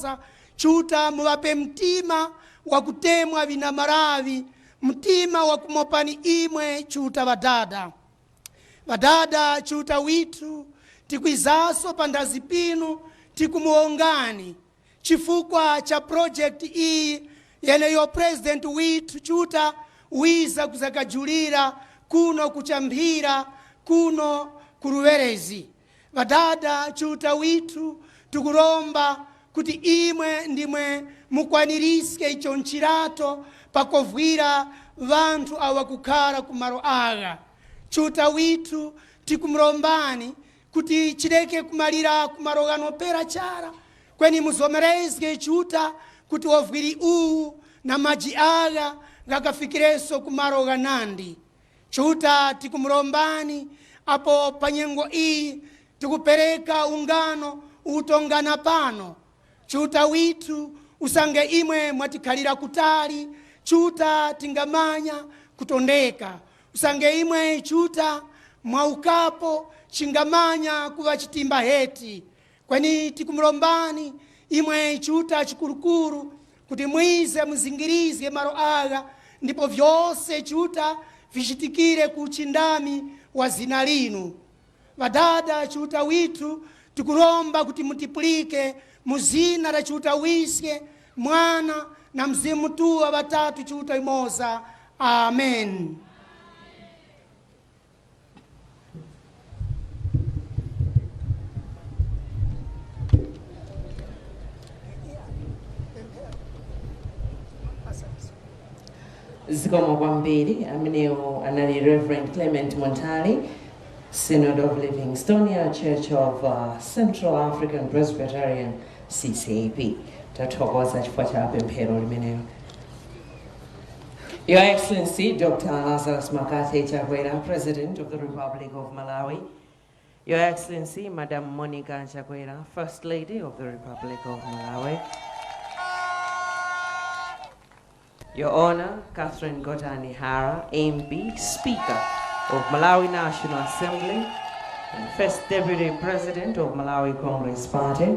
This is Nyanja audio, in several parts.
imoza. Chuta muvape mtima wakutemwa vinamaravi, mtima wakumopani imwe Chuta vadada. Vadada Chuta withu, tikwizaso pandazi pinu, tikumuongani chifukwa cha project iyi yeneyo president withu Chuta wiza kuzakajulira kuno kuchamphira kuno kuruwerezi. Vadada Chuta withu, tikulomba kuti imwe ndimwe mukwanirise icho nchirato pakovwira vanthu awa kukhala kumalo agha. Chuta withu, tikumlombani kuti chileke kumalira kumalo ghanopera chara, kweni muzomerezge Chuta kuti ovwiri uwu na maji agha gakafikireso kumalo ghanandi. Chuta tikumlombani apo panyengo iyi tikupereka ungano utongana pano. Chuta withu, usange imwe mwatikhalira kutali Chuta, tingamanya kutondeka. Usange imwe Chuta mwaukapo chingamanya kuva chitimba heti. Kweni tikumlombani imwe Chuta chikulukulu kuti mwize muzingirize malo agha, ndipo vyose Chuta vichitikire ku uchindami wa zina linu. Vadada Chuta withu, tikulomba kuti mutipulike muzina la Chuta wisye, Mwana na Mzimu tuwa vatatu Chuta imoza. Amen. Zikomo kwambiri. Amenewo anali Reverend Clement Montali, Synod of Livingstonia, Church of Central African Presbyterian, CCAP. Tathokoza chifukwa cha pemphero limenelo. Your Excellency Dr. Lazarus McCarthy Chakwera, President of the Republic of Malawi. Your Excellency Madam Monica Chakwera, First Lady of the Republic of Malawi. Your Honor, Catherine Gotani Hara, MP, Speaker of Malawi National Assembly and First Deputy President of Malawi Congress Party.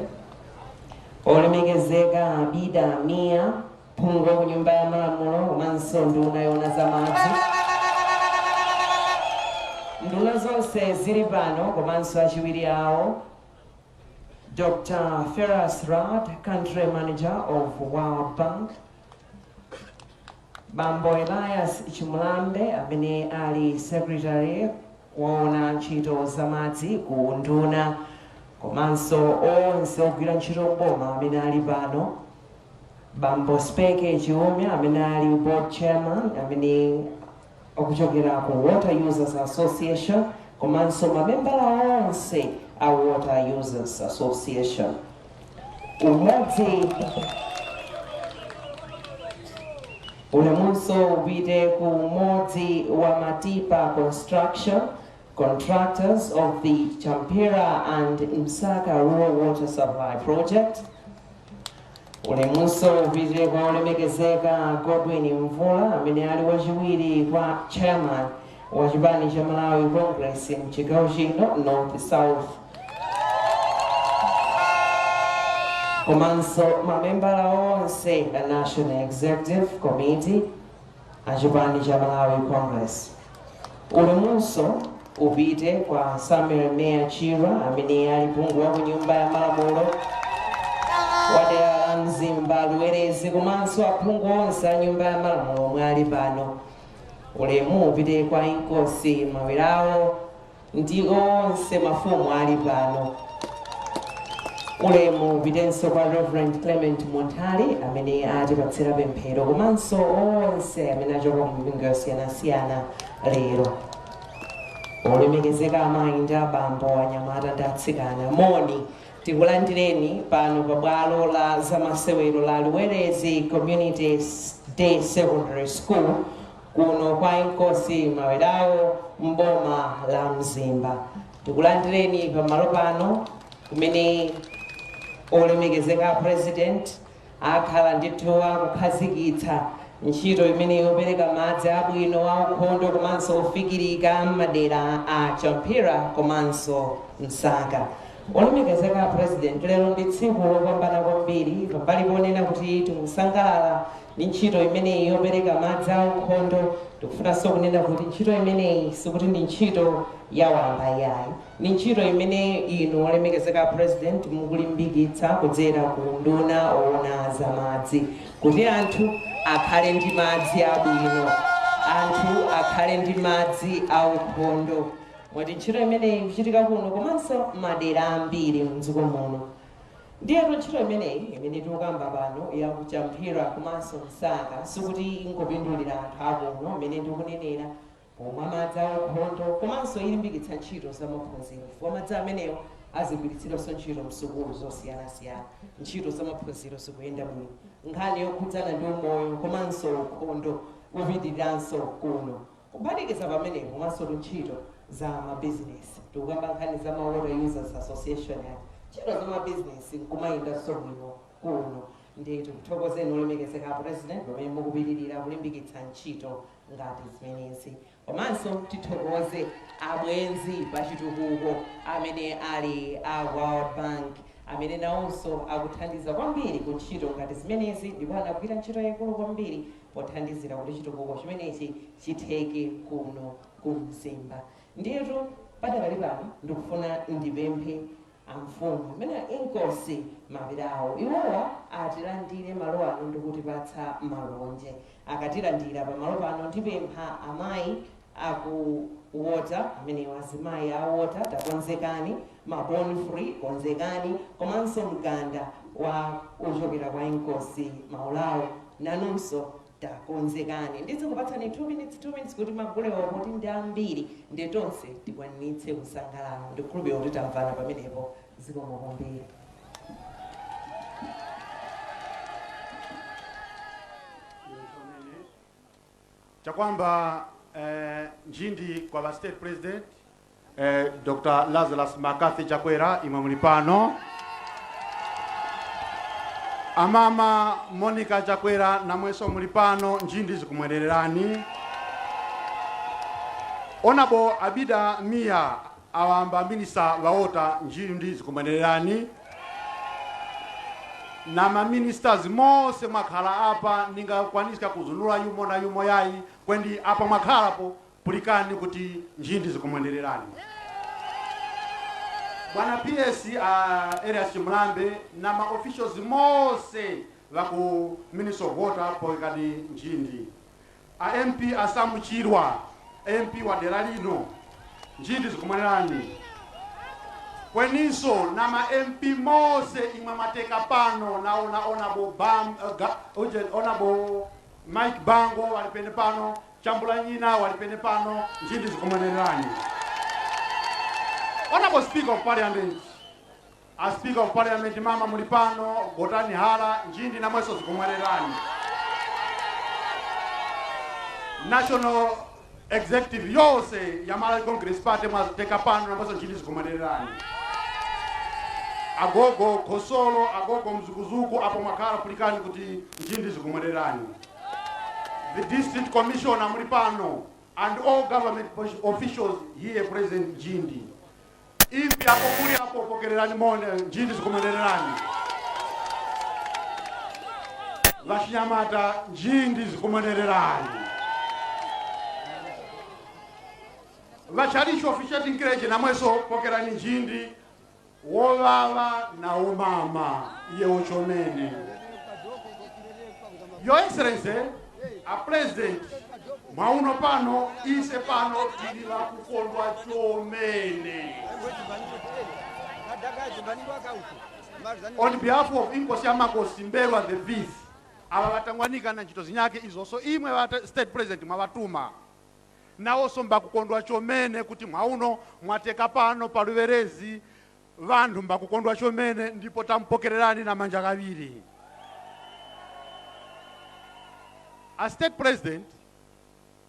Olemekezeka Abida Mia, phungu ku Nyumba ya Malamulo komanso nduna yoona za madzi. Nduna zonse zili pano komanso achiwiri awo. Dr. Ferras Rad, Country Manager of World Bank. Bambo Elias Chimulambe, amene ali Secretary woona ntchito zamadzi ku nduna, komanso onse ogwira ntchito boma amene ali pano. Bambo Speke Chiumia, amene ali board chairman, amene akuchokera ku Water Users Association, komanso mamembala onse a Water Users Association. Umodzi ulemunso upite ku Umodzi wa Matipa Construction, contractors of the Champira and Msaka Rural Water Supply Project. Ulemunso upite kwa olemekezeka Godwin Mvula, amene ali wachiwiri kwa chairman wa chipani cha Malawi Congress mchigawo chino, North South, komanso mamembala onse a National Executive Committee a chipani cha Malawi Congress. Ulemunso upite kwa Samuel Meya Chirwa, amene ali phungu wa ku Nyumba ya Malamulo wa dera la Mzimba Luwerezi, komanso aphungu onse a Nyumba ya Malamulo omwe ali pano. Ulemu upite kwa Inkosi Mawirawo ndi onse mafumu ali pano. Ulemu upitenso kwa Reverend Clement Montali, amene atipatsira pemphero, komanso onse amene achoka ku mipingo yosiyanasiyana lero. Olemekezeka amayi ndi abambo, anyamata ndi atsikana, moni. Tikulandireni pano pa bwalo la zamasewero la Luwerezi Community Day Secondary School, kuno kwa Inkosi Mawerawo, mboma la Mzimba. Tikulandireni pamalo pano kumene olemekezeka President akhala ndithu akukhazikitsa ntchito imene yopereka madzi abwino, aukhondo komanso ofikirika m'madera a Champira komanso Msaka. Olemekezeka President, lero ndi tsiku lopambana kwambiri pambali ponena kuti tikusangalala ndi ntchito imeneyi yopereka madzi aukhondo. Tikufunanso kunena kuti ntchito imeneyi sikuti ndi ntchito ya wamba yayi, ndi ntchito imene inu, olemekezeka President, mukulimbikitsa kudzera ku nduna owona za madzi, kuti anthu akhale ndi madzi abwino, anthu akhale ndi madzi aukhondo. Mwati ntchito imeneyi ikuchitika kuno komanso madera ambiri mdziko muno. Ndiyetu ntchito imeneyi imene tikukamba pano yakuchamphira komanso Msaka sikuti ingopindulira anthu akuno imene ndikunenera pomwe madzi aukhondo, komanso ilimbikitsa ntchito za maphunziro, chifukwa madzi amenewo azigwiritsidwanso ntchito msukulu zosiyanasiyana. Ntchito za maphunziro zikuyenda bwino, nkhani yokhudzana ndi umoyo komanso ukhondo upitiriranso kuno. Kuphatikiza pamenepo, komanso ntchito za mabizinesi, tikukamba nkhani za ma Water Users Association yati ntchito za mabizinesi nkumayendanso bwino kuno. Ndi tikuthokozeni, olemekezeka President, pamene mukupitirira kulimbikitsa ntchito ngati zimenezi. Komanso tithokoze abwenzi pachitukuko amene ali a World Bank, amene nawonso akuthandiza kwambiri ku ntchito ngati zimenezi, ndipo anagwira ntchito yayikulu kwambiri pothandizira kuti chitukuko chimenechi chitheke kuno ku Mzimba. Ndiyetu padakali pano ndikufuna ndipemphe amfumu amene Inkosi Mapirawo, iwowa atilandire malo ano ndikutipatsa malonje. Akatilandira pamalo pano, ndipempha amayi aku water amenewa, azimayi a water, takonzekani, ma Born Free konzekani, komanso mganda wa uchokera kwa Inkosi Maulawo, nanunso takonzekani. Ndizikupatsani 2 minutes, 2 minutes, kuti magulewo kuti ndi ambiri, ndi tonse tikwanitse kusangalala. Ndikukhulupirira kuti tamvana pamenepo. Zikomo kwambiri. Chakwamba njindi kwa ba State President Dr. Lazarus McCarthy Chakwera, imwe muli pano, amama Monica Chakwera, namwenso muli pano, njindi zikumwererani. Honorable Abida Mia, awamba minister wa water, njindi zikumwererani. Na maministers mose mwakhala apa, ningakwanisa kuzunula yumo na yumo yayi, kwendi apa mwakhalapo, pulikani kuti njindi zikumwendererani. Bwana PS Elias Mlambe na ma officials mose vaku Ministry of Water, polekani njindi. A MP Asamuchirwa, MP wa dera lino, njindi zikumwenderani. Kweninso na ma MP mose imwe mwateka pano, naona Honorable Bam, uje, Honorable Mike Bango walipene pano, Chambula Nyina walipene pano, njindi zikumwenderani. Honorable Speaker of Parliament, a Speaker of Parliament mama muli pano, Gotani Hala, njindi namwenso zikumwererani. National Executive yonse ya Malawi Congress Party mwateka pano, namwenso njindi zikumwererani. Agogo Khosolo, agogo Mzukuzuku, apo mwakhala, pulikani kuti njindi zikumwererani. The District Commissioner muli pano and all government officials here present, njindi. Impi apo muli apo, pokererani mone, njindi zikumwererani. Vachinyamata, njindi zikumwererani. Vachalichi officiating clergy, namwenso pokerani njindi. Wovava na womama iyewo chomene. Your Excellency, a President, mwauno pano ise pano tili vakukondwa chomene. On behalf of Inkosi Yamakosi Mbelwa the Fifth, ava vatangwanika na ntchito zinyake izonso imwe va State President mwavatuma, nawonso mbakukondwa chomene kuti mwauno mwateka pano pa Luverezi. Vanthu mbakukondwa chomene, ndipo tampokererani na manja kaviri. A State President,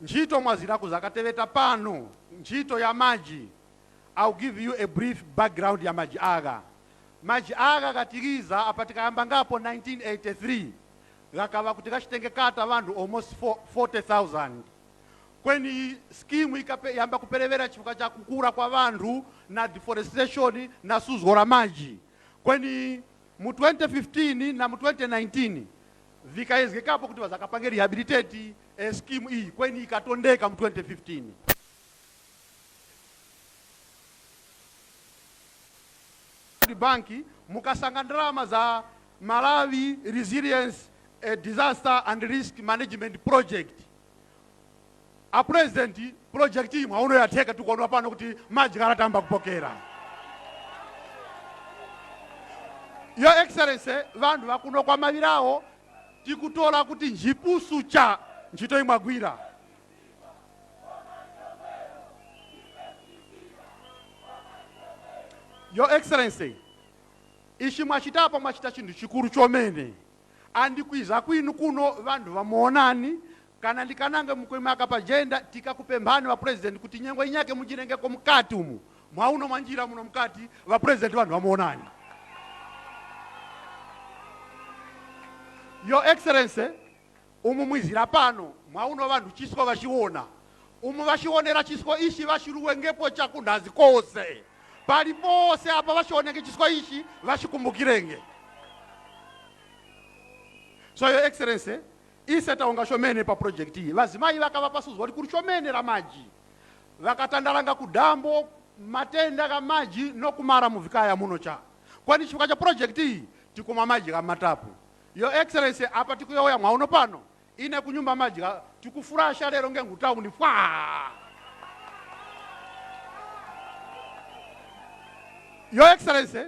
ntchito mwaziraku zakateveta pano, ntchito ya maji. I'll give you a brief background ya maji aga. Maji aga katiriza apa tikayamba ngapo 1983, gakava kuti kachitenge kata vanthu almost 40,000. Kweni scheme yamba kuperevera chifukwa cha kukura kwa vanthu na deforestation na suzgo la maji. Kweni mu 2015 na mu 2019 vikayezgekapo kuti vazakapange rehabilitate scheme iyi, kweni ikatondeka mu 2015. Banki mukasanga ndalama za Malawi Resilience Disaster and Risk Management Project. A president, project iyi mwauno yatheka, tikuonwa pano kuti maji kalatamba kupokera. Your Excellency, vanthu vakuno kwa Mavirawo tikutola kuti njipusu cha ntchito imwagwira. Your Excellency, ichi mwachitapo, mwachita chinthu chikulu chomene. Andikwiza kwinu kuno vanthu vamuonani kana ndikanange mukuimaka pa agenda, tikakupemphani va president kuti nyengo inyake mujirengeko mkati umu mwauno mwanjira muno mkati va president vanthu vamuonani. Your Excellency, umu mwizira pano mwauno vanthu chisiko vachiona umu, vachionera chisiko ichi vachiluwengepo chakundazi kose palipose apa vachionenge chisiko ichi vachikumbukirenge. So Your Excellency, ise taonga chomene pa project iyi. Vazimayi vakava pasuzgo likulu chomene la maji, vakatandalanga kudambo matenda ka maji nokumara muvikaya muno cha kwani chifukwa cha project iyi tikumwa maji ka matapu. Your Excellency, apa tikuyoya mwauno pano ine kunyumba maji tikufurasha lero ngengutauni fwa. Your Excellency,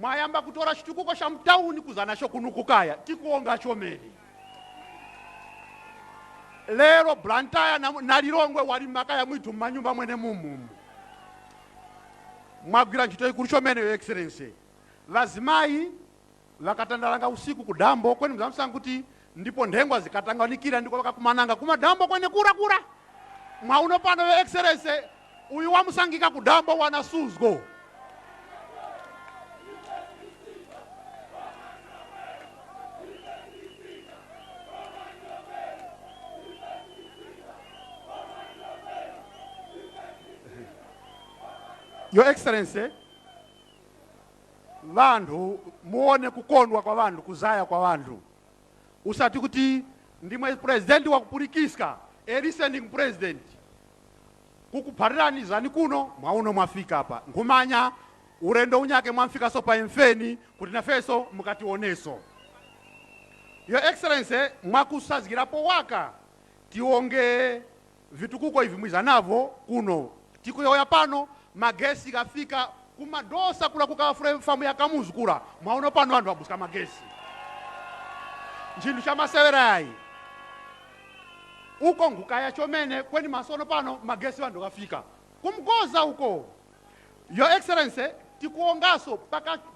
mwayamba kutora chitukuko cha mtauni kuzanacho kunukukaya, tikuonga chomene. Lero Blantyre na Lilongwe wali makaya mwitu mmanyumba mwene mumumu. Mwagwira ntchito ikulu chomene, Your Excellency. Vazimayi vakatandalanga usiku kudambo kweni mzamusanga kuti ndipo nthengwa zikatanganikira ndiko vakakumananga kumadambo kwene kura kura. Mwauno pano, Your Excellency, uyu wamusangika kudambo wana suzgo. Your Excellency, vanthu muone kukondwa kwa vanthu, kuzaya kwa vanthu. Usati kuti ndimwe president wakupulikiska, a listening president, kukuphatirani zani kuno mwauno mwafika apa nkhumanya urendo unyake mwamfikaso pa emfeni kuti nafeso mukationeso. Your Excellency, mwakusazikirapo waka tionge vitukuko ivi mwiza navo kuno tikuyoya pano magesi kafika kumadosa kula kuka famu ya Kamuzu kula mwauno pano anthu abuska magesi ntchinthu cha masewerayi uko nkukaya chomene kweni masono pano magesi vanthu kafika kumgoza uko. Your Excellency, tikuongaso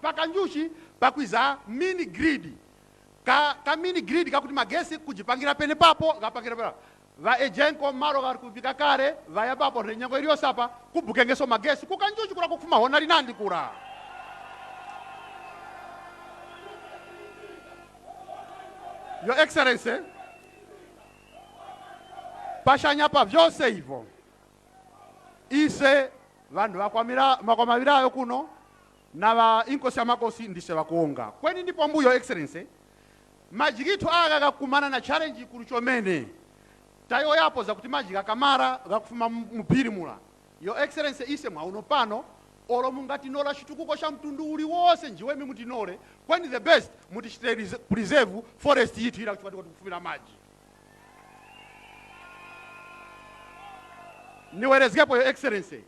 pakanjuchi pakwiza mini grid ka mini grid kakuti magesi kujipangira pene papo kapangira pene va EGENCO maro vari kupika kare vaya papo renyengo iliyonse apa kubukengeso magesi kukanjuchi kula kufuma hona linandi kula. Your Excellency, pashanyapa vyonse ivo ise vanhu vakwamavirayo kuno na va inkosi ya makosi ndise vakuonga kweni ndipo mbuyo. Excellency, majikithu aka kakumana na challenge ikulu chomene tayoyapo zakuti maji akamara gakufuma muphiri mula. Your Excellency, ise mwauno pano olo mungatinola chitukuko cha mtundu uli wonse njiwemi mutinole, kweni the best mutichite preserve forest yithu ila kuchipati kufumira maji. Niwerezgepo, Your Excellency,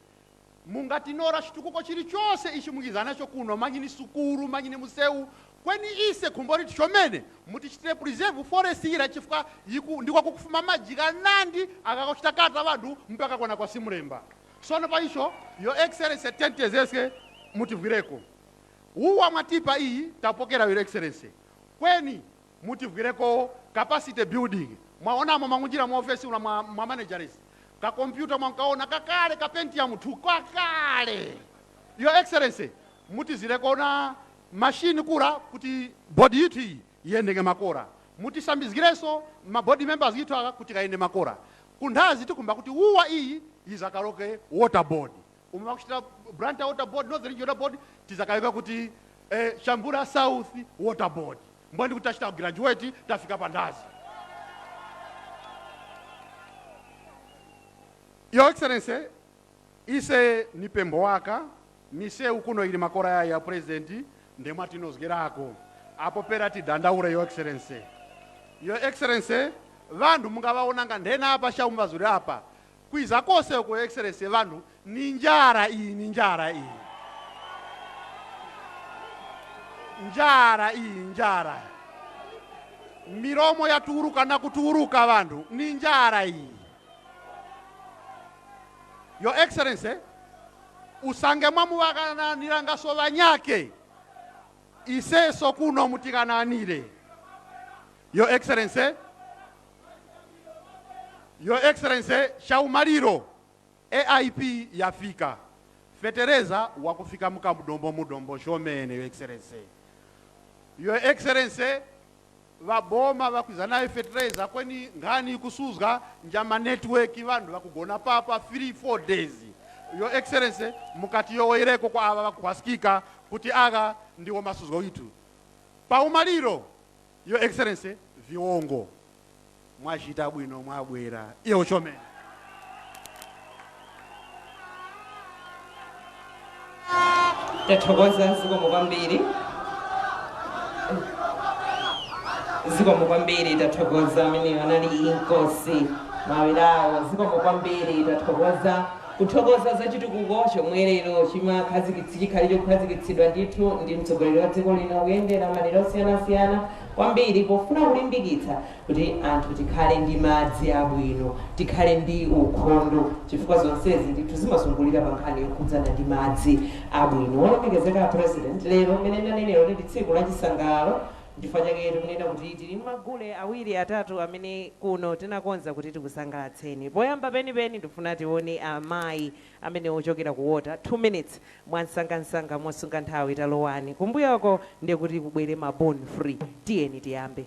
mungatinora chitukuko chilichonse ichi mukiza nacho kuno manyini sukuru manyini museu, kweni ise khumbo liti chomene mutichitire preserve forest ila chifukwa yiku ndiko kukufuma maji kanandi akakuchitakata vanthu mpaka kwana kwa Simulemba. Sono pa icho, Your Excellency, tentezese mutivwireko uwa mwatipa iyi tapokera. Your Excellency, kweni mutivwireko capacity building. Mwaonamo mwangunjira mu ofesi una mwa managers ka computer mwankaona kakale ka Pentium 2 kakale. Your Excellency, mutizireko na mashini kura kuti body yithu iyi iyendenge makora, mutisambizikirenso ma board members yithu aka kuti kayende makora. Kunthazi tikumba kuti uwa iyi izakaloke water board, umwe wakuchita Blantyre Water Board, Northern Region Water Board, tizakaloka kuti Shambura South Water Board. Mbwendi kuti tachita graduate, tafika pa Nthazi. Your Excellency, ise ni pembo waka miseu kuno ili makora ya ya president, ndemwe tinozgerako apo pera tidandaure. Your Excellency, Your Excellency, vanhu mungavaonanga nthena apa shaumvazuri apa kwiza kose uko. Your Excellency, vanhu ni njara iyi, ni njara iyi, njara iyi, njara, miromo yaturuka na kuturuka, vanhu ni njara iyi. Your Excellency, usange mwamuvakananirangaso vanyake, iseso kuno mutikananire. Your Excellency, Your Excellency, chaumaliro AIP yafika, fetereza wakufika mukamudombo mudombo shomene. Your Excellency, Your Excellency, vaboma vakwiza nayo fetereza kweni nkhani ikusuzga njama network, vanhu vakugona papa 3 4 days. Your Excellency, mukati yowereko kwa ava vakuhwasikika kuti aka ndiwo masuzgo itu. Paumaliro, Your Excellency, viongo mwachita bwino mwabwera iyo chomene. Tathokoza, zikomo kwambiri, zikomo kwambiri. Tathokoza. Amene anali Inkosi Mawirawo, zikomo kwambiri, tathokoza. Kuthokoza za chitukuko chomwe lero chikhali chokhazikitsidwa ndithu ndi mtsogoleri wa dziko lino, kuyendera madera osiyanasiyana kwambiri pofuna kulimbikitsa kuti anthu tikhale ndi madzi abwino, tikhale ndi ukhondo, chifukwa zonsezi ndithu zimazungulira pa nkhani yokhudzana ndi madzi abwino. Wolemekezeka President, lero mmene ndanenero ndi tsiku la chisangalalo, chifukwa chake tikunena kuti tili magule awiri atatu amene kuno tinakonza kuti tikusangalatseni. Poyamba penipeni ndifuna tione amayi amene ochokera ku water, 2 minutes, mwansangansanga, mosunga nthawi. Talowani kumbuyoko, ndiye kuti kubwere ma Born Free. Tiyeni tiyambe.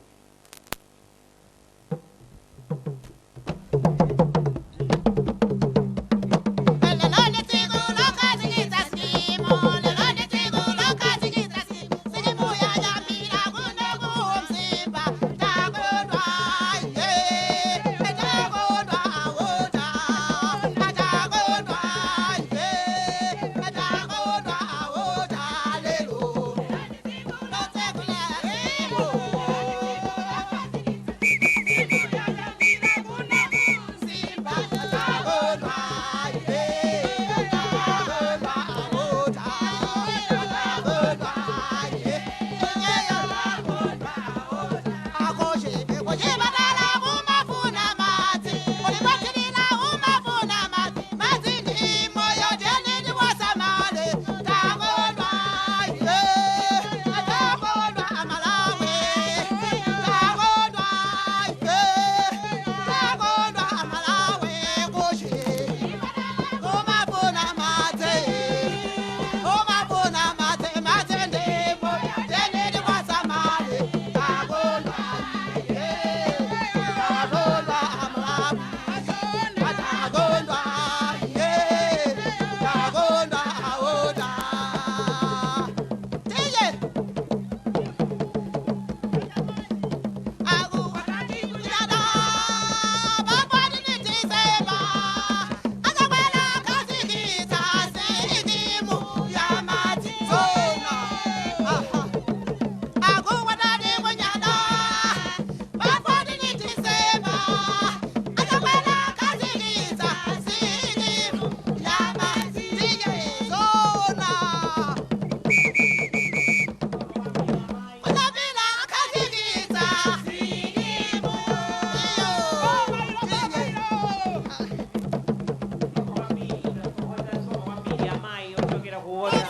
Amayi ochokera ku water,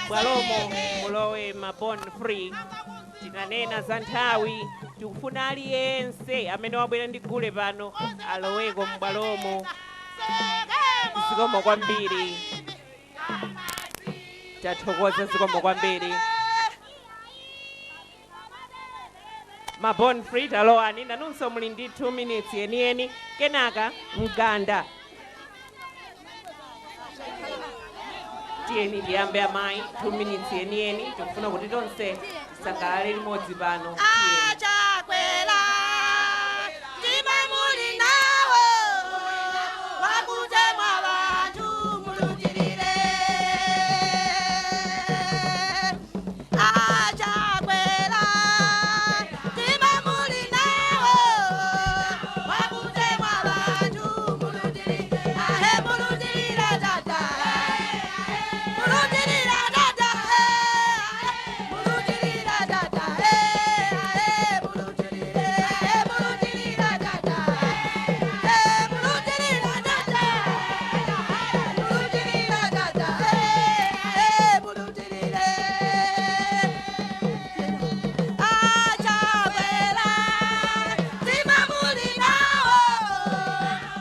bwalomo mulowe ma Born Free. Tinanena za nthawi, tikufuna aliyense amene wabwera ndi gule pano aloweko m'bwalomo. Zikomo kwambiri, tathokoza, zikomo kwambiri. Mabon Free talowani, nanunso muli ndi 2 minutes yeniyeni. Kenaka Mganda. Tiyeni tiyambe amayi, 2 minutes yeniyeni, tikufuna kuti tonse tisangalale limodzi pano. Tiyeni. Achakwera, mtima muli nawo wakutemwa vantu, mulutirire. Achakwera, mtima muli nawo wakutemwa vantu, mulutirire. Ahe, mulutirire tata, mulutirire tata, mulutirire tata, mulutirire, mulutirire tata, mulutirire tata, mulutirire tata, mulutirire. Achakwera, mtima muli nawo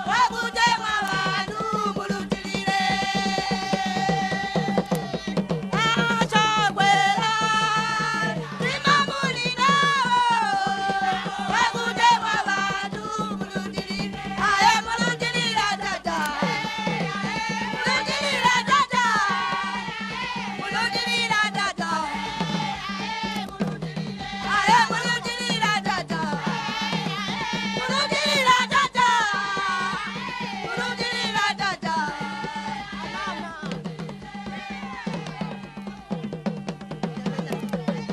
wakutemwa vantu, mulutirire. Achakwera, mtima muli nawo wakutemwa vantu, mulutirire. Aye, mulutirire tata, mulutirire tata, mulutirire tata. Aye, mulutirire tata, mulutirire tata, mulutirire tata.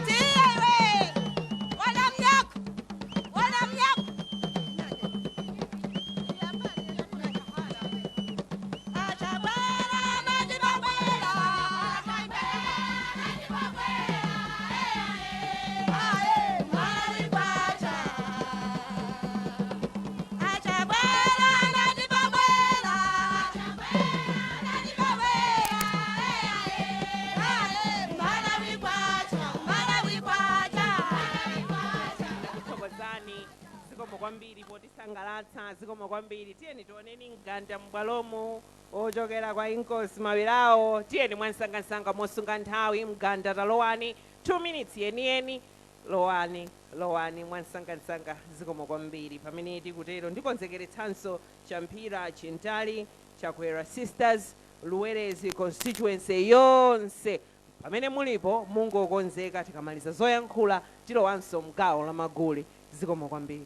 Tiyewe, wala mnyako, wala mnyako. Achakwera, majibakwera, aye, malikwacha. Achakwera, majibakwera, Tikuthokozani, zikomo kwambiri potisangalatsa, zikomo kwambiri. Tiyeni tioneni Mganda m'bwalomo ochokera kwa Inkosi Mawirawo. Tiyeni mwansangasanga mosunga nthawi. Mganda talowani, 2 minutes yeniyeni. Lowani, lowani mwansangasanga, zikomo kwambiri. Pamene tikutero, ndikonzekeretsanso Champhira Chintali, Chakwera Sisters, Luwerezi constituency yonse. Pamene mulipo mungokonzeka, tikamaliza zoyankhula tilowanso mgawo la magule. Zikomo kwambiri.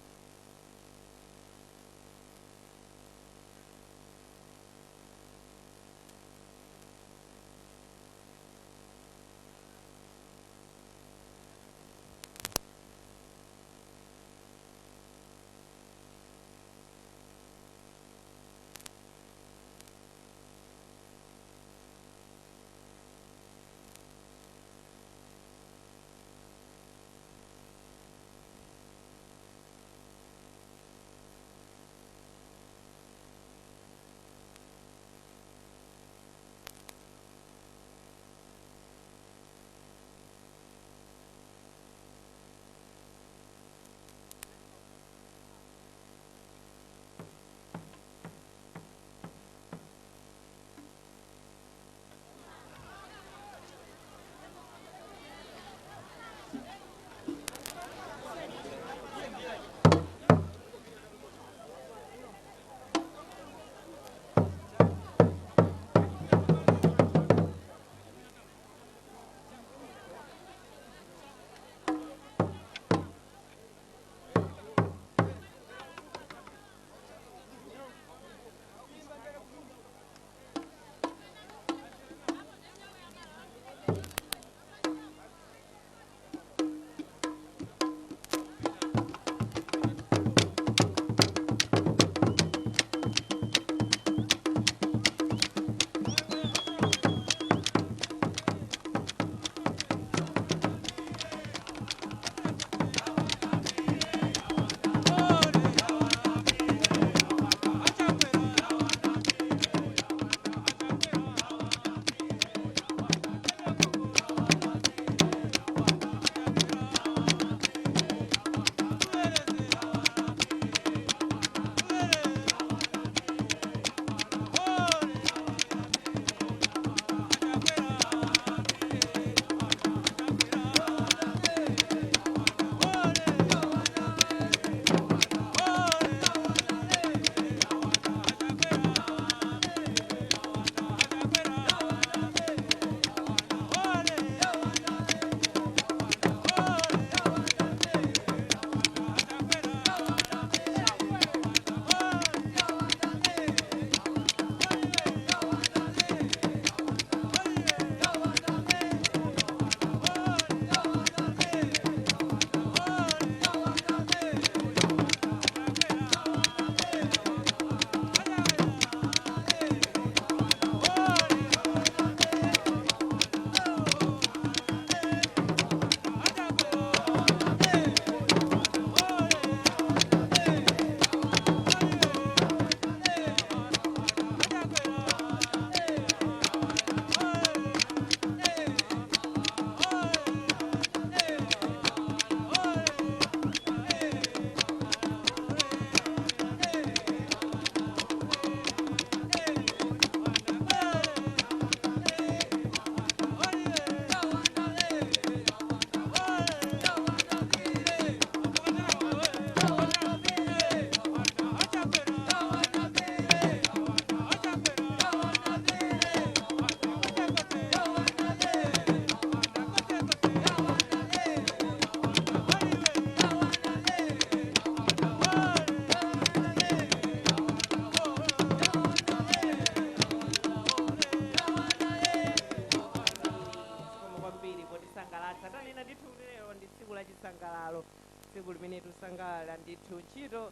Chisangalalo, tsiku limene tisangalala ndithu ntchito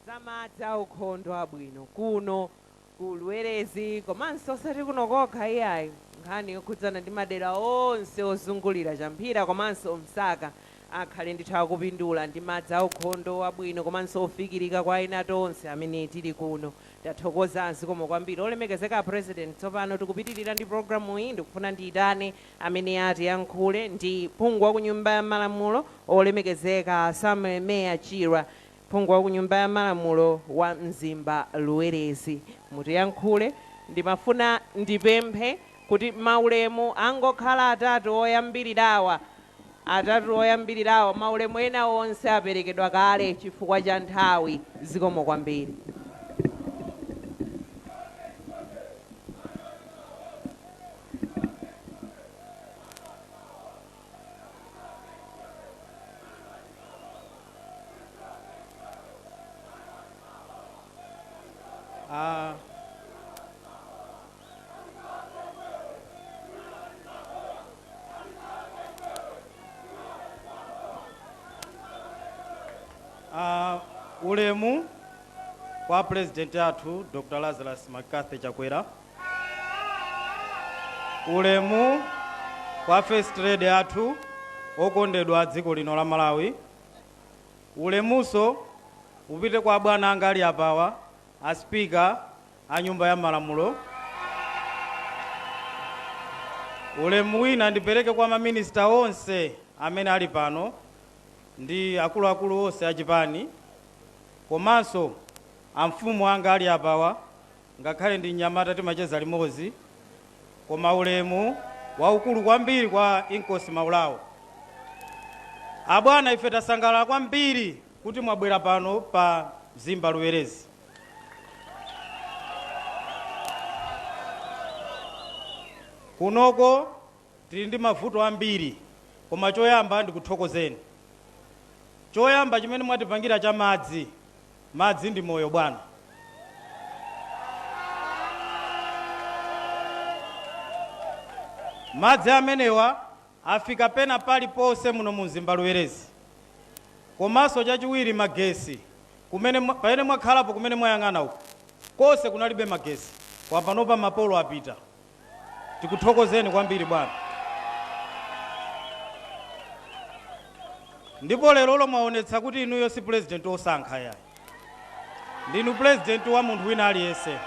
za madzi aukhondo abwino kuno ku Luwerezi, komanso osati kuno kokha iyayi, nkhani yokhudzana ndi madera onse ozungulira Champhira komanso Msaka akhale ndithu akupindula ndi madzi aukhondo abwino komanso ofikirika kwa ena tonse amene tili kuno. Tathokoza, zikomo kwambiri, olemekezeka President. Tsopano tikupitirira ndi programu iyi. Ndikufuna ndiyitane amene atiyankhule ndi phungu wa ku Nyumba ya Malamulo, olemekezeka Samuel Meya Chirwa, phungu wa ku Nyumba ya Malamulo wa Mzimba Luwerezi. Mutiyankhule. Ndimafuna ndipemphe kuti maulemu angokhala atatu oyambirirawa, atatu oyambirirawa. Maulemu ena onse aperekedwa kale chifukwa cha nthawi. Zikomo kwambiri. Ulemu kwa President athu Dr. Lazarus McCarthy Chakwera, ulemu kwa First Lady athu okondedwa a dziko lino la Malawi, ulemuso upite kwa bwana anga ali apawa, a Speaker a Nyumba ya Malamulo. Ulemu wina ndipereke kwa maminista onse amene ali pano ndi akuluakulu onse achipani, komanso amfumu anga ali apawa, ngakhale ndi mnyamata timacheza limodzi, koma ulemu waukulu kwambiri kwa Inkosi Maulawo. Abwana, ife tasangalala kwambiri kuti mwabwera pano pa Mzimba Luwerezi. Kunoko tili ndi mavuto ambiri, koma choyamba ndikuthokozeni. Choyamba chimene mwatipangira cha madzi, madzi ndi moyo, bwana. Madzi amenewa afika pena paliponse muno mu Mzimba Luwerezi. Komanso chachiwiri, magesi. Kumene pamene mwakhalapo, kumene mwayang'ana uku konse kunalibe magesi, kwa panopa mapolo apita. Tikuthokozeni kwambiri, bwana. Ndipo lero mwaonetsa kuti inuyo si president osankha yayi, ndinu president wa munthu wina aliyense.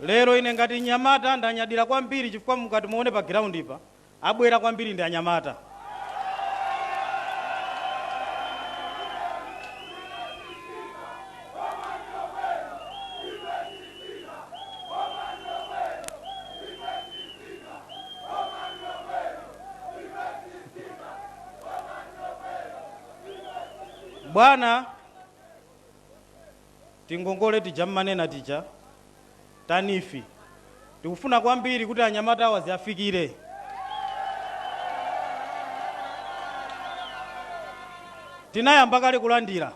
Lero ine ngati mnyamata ndanyadira kwambiri, chifukwa mukati muone pa ground pa, abwera kwambiri ndi anyamata. Bwana, tingongole tija mmanena tija ta NEEF, tikufuna kwambiri kuti anyamata awa ziafikire. Tinayamba kale kulandira,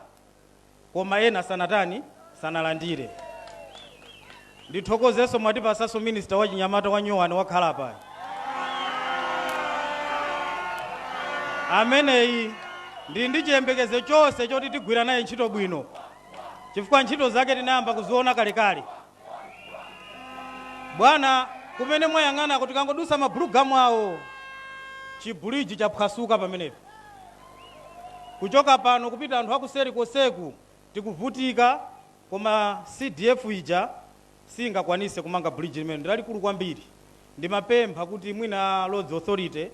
koma ena sanatani, sanalandire. Ndithokozenso mwatipasanso minister wa chinyamata wa nyuwani wakhala paya ameneyi. Ndili ndi chiyembekezo chonse choti tigwira naye ntchito bwino, chifukwa ntchito zake tinayamba kuziona kalekale. Bwana, kumene mwayang'ana kuti kangodusa mabulugamu awo, chibuliji chaphwasuka pamenepo. Kuchoka pano kupita anthu akuseri koseku tikuvutika, koma CDF ija singakwanise kumanga bridge limene ndilalikulu kwambiri. Ndimapempha kuti mwina Roads Authority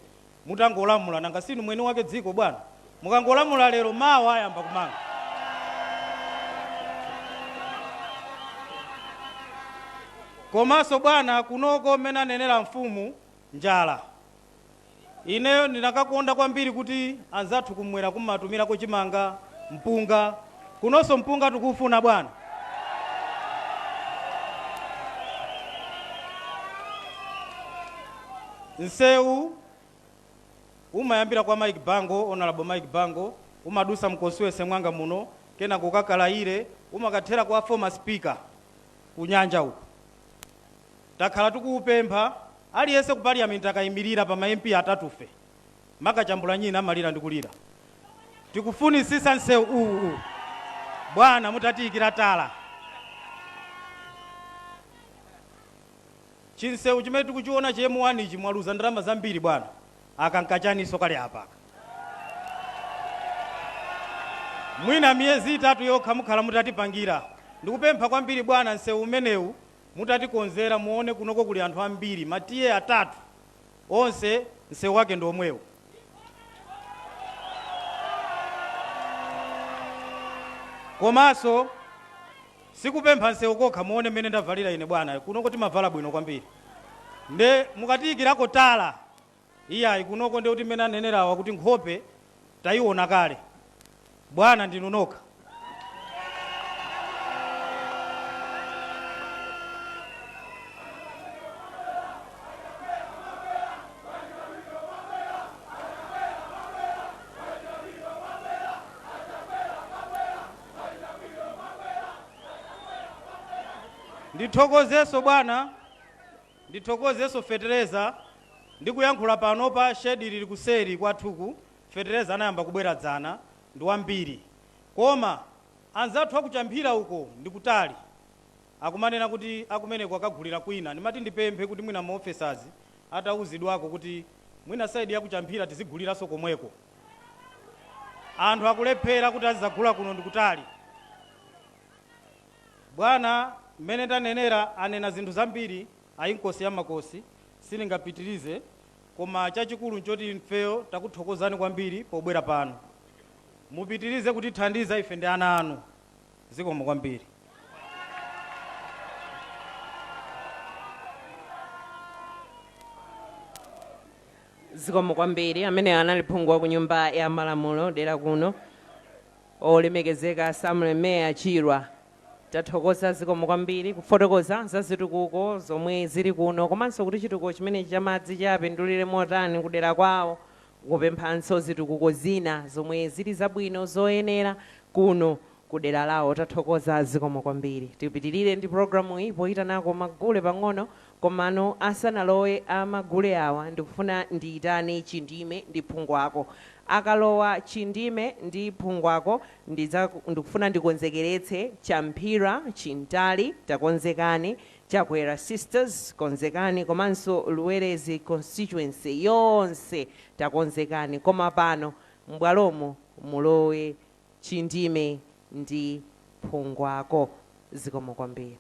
mutangolamula, nanga sinu mwini wake dziko, bwana? Mukangolamula lero, mawa ayamba kumanga. Komanso bwana, kunoko mmene anenera mfumu, njala. Ineyo ndinakakonda kwambiri kuti anzathu kumwera kumatumirako chimanga, mpunga. Kunonso mpunga tikufuna, bwana. Nsewu umayambira kwa Mike Bango, Honorable Mike Bango, umadusa mconstituency mwanga muno, kena kukakalayire, umakathera kwa former Speaker kunyanja uko. Takhala tikuupempha. Aliyense ku parliament akayimirira pa ma MP atatufe, makachambula nyina amalira ndi kulira. Tikufunisisa nsewu uwu, bwana, mutatiyikira tala. Chinsewu chimene tikuchiona cha M1 ichi, mwaluza ndalama zambiri, bwana. Akankachaniso kale apaka mwina miyezi 3 yokha mukhala mutatipangira. Ndikupempha kwambiri, bwana, nsewu umenewu mutatikonzera. Muone kunoko kuli anthu ambiri, ma T/A atatu onse nsewu wake ndi omwewu. Komanso sikupempha nsewu kokha. Muone mmene ndavalira ine, bwana. Kunoko timavala bwino kwambiri, nde mukatiyikirako tala, iyayi, kunoko ndi kuti mmene anenerawa kuti nkhope tayiona kale, bwana, ndinu nokha. Ndithokozeso, bwana, ndithokozeso fetereza. Ndikuyankhula pano pa shedi lili kuseri kwathuku, fetereza anayamba kubwera dzana, ndi wambiri. Koma anzathu akuchamphira uko ndikutali, akumanena kuti akumeneko akagulira kwina. Ndimati ndipemphe kuti mwina ma officers atauzidwako kuti mwina side yakuchamphira tiziguliranso komweko. Anthu akulephera kuti azizagula kuno, ndikutali. Bwana, mmene ndanenera, anena zinthu zambiri ayinkosi ya makosi, sindingapitirize. Koma chachikulu nchoti ifeyo takuthokozani kwambiri pobwera pano. Mupitirize kutithandiza, ife ndi ana anu. Zikomo kwambiri. Zikomo kwambiri. Amene anali phungu wa ku Nyumba ya Malamulo dera kuno, olemekezeka Samuel Meya Chirwa. Tathokoza, zikomo kwambiri kufotokoza za zitukuko zomwe zili kuno, komanso kuti chitukuko chimenechi cha madzi chapindulire motani kudera kwawo, kupemphanso zitukuko zina zomwe zili zabwino zoyenera kuno kudera lawo. Tathokoza, zikomo kwambiri. Tipitirire ndi programu iyi poyitanako magule pang'ono. Komano asanalowe amagule awa, ndikufuna ndiyitane Chindime ndi Phungwako. Akalowa Chindime ndi Phungwako, ndikufuna ndikonzekeretse Champhira Chintali. Takonzekani. Chakwera Sisters, konzekani. Komanso Luwerezi constituency yonse, takonzekani. Koma pano m'bwalomo mulowe Chindime ndi Phungwako. Zikomo kwambiri.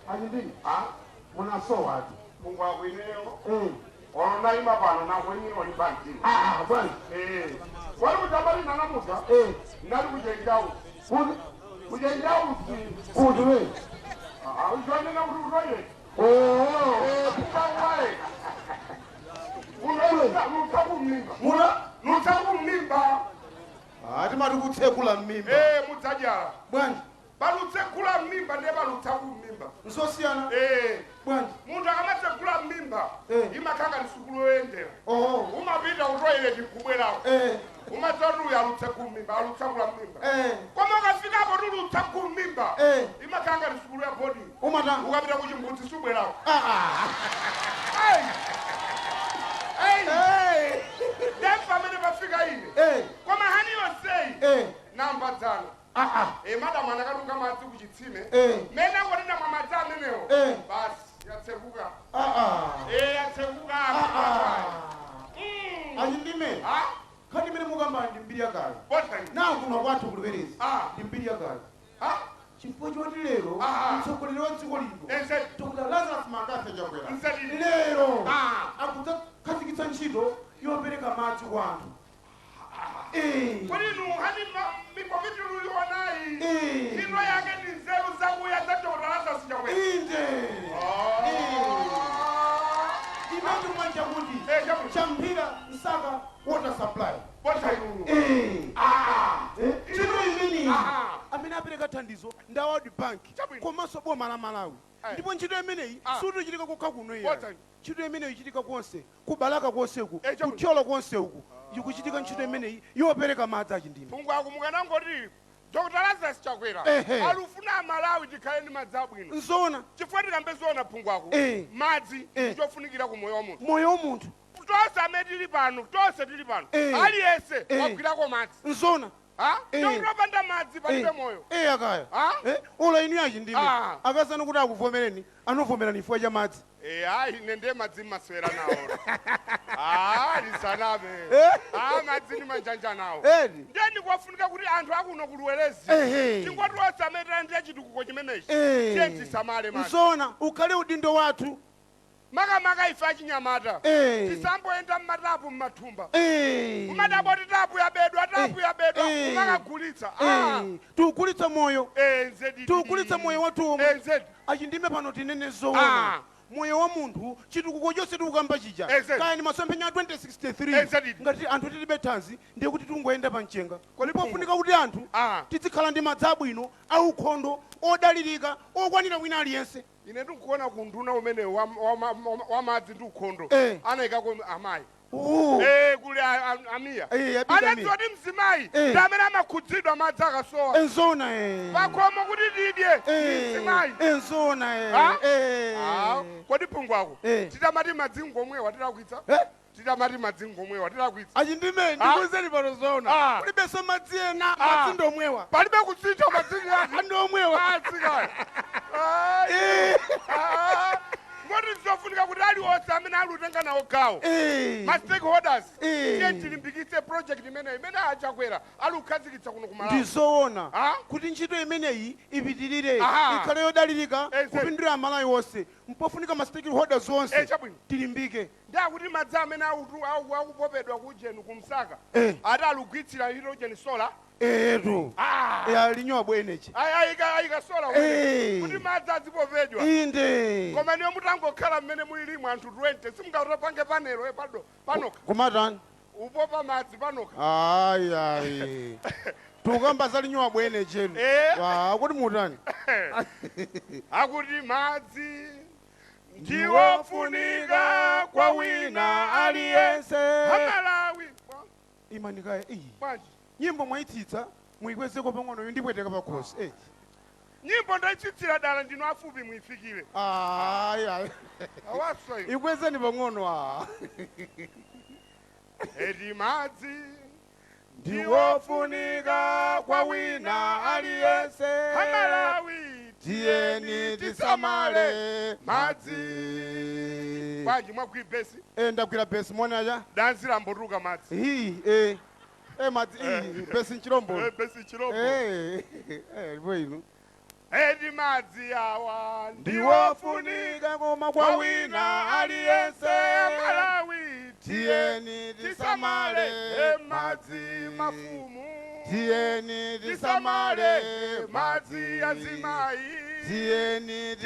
Achindini. Ah. Munasowa ati. Mungu akwineyo. Olonaima pano nakuimira olimba mtima. Ah, bwana. Wali kutambali nanamuza. Ndali kuchenjausi. Kuti? Kuchenjausi. Kuti we? Ujonena kuti kutoilet. Oh. Kupawaye. Unotsa kumimba. Muna? Nutsa kumimba. Ah, timati kutsekula mmimba. Mudzajala. Bwanji? Palutsekula mmimba ndiye palutsa kumimba. Nsosiyana. Bwanji? Munthu akamatsekula mmimba imakhala ngati sukulu yoyendera. Oh. Umapita kutoilet nkubwerako. Umadzati uyu alutse kumimba, alutsekula mmimba. Koma ukafikapo tulutsa kumimba, imakhala ngati sukulu ya boarding. Umatanga. Ukapita kuchimbudzi subwerako. Ah, ah. Ei! Ei! Ndiye pamene pafika ine. Koma hani yonseyi namba dzana. Ah, ah. Madamu anakatunga madzi kuchitsime. Mene angonena mwa madzi amenewo. Basi yatsekuka. Ah, ah. Yatsekuka. Ah, ah. Achindime. Ah? Khani imene mukamba ndi mbiri yakale. Bota. Nawo kuno kwathu kuliwerezi. Ah. Ndi mbiri yakale. Ah? Chifukwa choti lero Ah. mtsogoleri wa dziko lino Enseti. Dr. Lazarus McCarthy Chakwera Nseti. lero Ah. akudzakhazikitsa ntchito yopereka madzi kwa anthu. Kodi inu hani mikomiti luyionayi. Eh. Ntchito yake ndi nzeru zakuya za Dr. Lazarus Chakwera. Inde. Ah. Imene mwanja kuti Chabwino. Champhira Msaka. Water supply. Bota inu. Eh. Ah. Eh, ntchito imeneyi Ah. amene apereka thandizo ndi a World Bank Chabwino. komanso boma la Malawi. Eh. Ndipo ntchito imeneyi Ah. sikuchitika kokha kuno Bota iya. inu. Ntchito imeneyi ichitika konse, ku Balaka konse uku, Eh, chabwino. ku Thyolo konse uku, ikuchitika ntchito imeneyi yopereka madzi achindime. Phungu ako mukanangoti Dr. Lazarus Chakwera Ehe. alufuna Malawi tikhale ndi madzi abwino. Nzoona. Chifukwa tikambe zoona, phungu ako, Eh. madzi Eh. ndichofunikira ku moyo wa munthu. Moyo wa munthu. Tonse amene tili pano, tonse tili pano, Eh. aliyense Eh. wagwirako madzi. Nzoona. Ha? Eh. Topanda madzi palibe Eh. moyo. Eh, akaya. Ah? Eh, ola inu achindime. Ah. Akazanu kuti akuvomereni, anovomerani chifukwa cha madzi. Eh, ayi, ine ndiye madzi mmaswera nawo. Ah, lisanabe. Eh. Ah, madzi ndi manjanja nawo. Edi. Ndiye ndikuwafunika kuti anthu akuno kuluwerezi Ehe. tingoti onse amene talandira chitukuko chimenechi, Eh. tiye tisamale madzi. Nzoona, ukhale udindo wathu. Makamaka ife achinyamata, Eh. tisamboyenda mmatapu mmathumba, Eh. umadaboti tapu yabedwa, tapu yabedwa, Eh. umakagulitsa. Ah. Eh, tiugulitsa moyo. Eh, nzedi. Tiugulitsa moyo wathu omwe. Eh, nzedi. Achindime, pano tinene zoona, Ah. moyo wa munthu, chitukuko chonse tikukamba chija, Exactly. kaya ni masomphenya a 2063, Exactly. ngati anthu tilibe thanzi, ndiye kuti tingoyenda pa mchenga. Pofunika kuti anthu Ah. tizikhala ndi madzi abwino, aukhondo, odalirika, okwanira wina aliyense. Ine ndikuona kunduna umene wa madzi ndi ukhondo Eh. anayikako amayi. Oh. Eh, kuli amiya. Eh, yapita. Anadziwa kuti mzimayi Eh. ndi amene amakhudzidwa madzi akasowa. Enzona, eh. Pakhomo kuti tidye, Eh, mzimayi. enzona, eh. Ah? Eh. Ah, kodi phungu ako, Eh. titamati madzi ngomwewa tilakwitsa? Eh? Titamati madzi ngomwewa tilakwitsa? Achindime, Ah. ndikuuzeni pano zoona, Ah. kulibenso madzi ena, Ah. madzi ndomwewa. Palibe kusintha madzi ati? Ndomwewa. Atsikaya. Eh. Ngoti zofunika kuti aliwonse amene alutenga nawo gawo, Eh. ma stakeholders, Eh. tiye tilimbikitse project imeneyi imene achakwera alukhazikitsa kuno ku Malawi. Ndizoona Ah? kuti ntchito imeneyi ipitirire, Aha. ikhale yodalirika, Exactly. kupindulira Amalawi onse, mpofunika ma stakeholders onse Eh, chabwino. tilimbike. Ndakuti madzi amene akupopedwa kujeni kumsaka, Eh. ati alugwitsira ntchito ujeni solar. Etu. Ah. Alinyowa energy. Ayika solar Eh. kuti madzi azipopedwa. Inde. Koma niyo mutangokhala mmene mulilimu anthu 20, simungatopange panelo, eh, pado panoka Kumatani? Upopa madzi panoka. Ayi, ayi, tukamba zalinyowa bwene chetu. Eh. Kuti mutani? Akuti madzi ndiwofunika kwa wina aliyense Amalawi. Imanikaya iyi. Bwanji? Nyimbo mwayitsitsa, muyikwezeko pang'ono, ndipweteka pakhosi, eh. Nyimbo ndayitsitsira dala ndino afupi muyifikire. Ayi, ayi. Awaso ino. Ikwezeni pang'ono, ah. Eti madzi ndiwofunika kwa wina aliyense. Amalawi, tiyeni tisamale madzi. Bwanji, mwagwira besi? Eh, ndagwira besi monaja. Dansi lambotuka madzi. Hi, eh, eh, madzi, eh, besi nchirombo. Eh, besi chirombo. Eh, eh, ndipo inu. Eti madzi awa ndiwofunika koma kwa wina aliyense. Malawi, tiyeni tisamale madzi. Mafumu, tiyeni tisamale tisamale madzi. Azimayi, tiyeni tisamale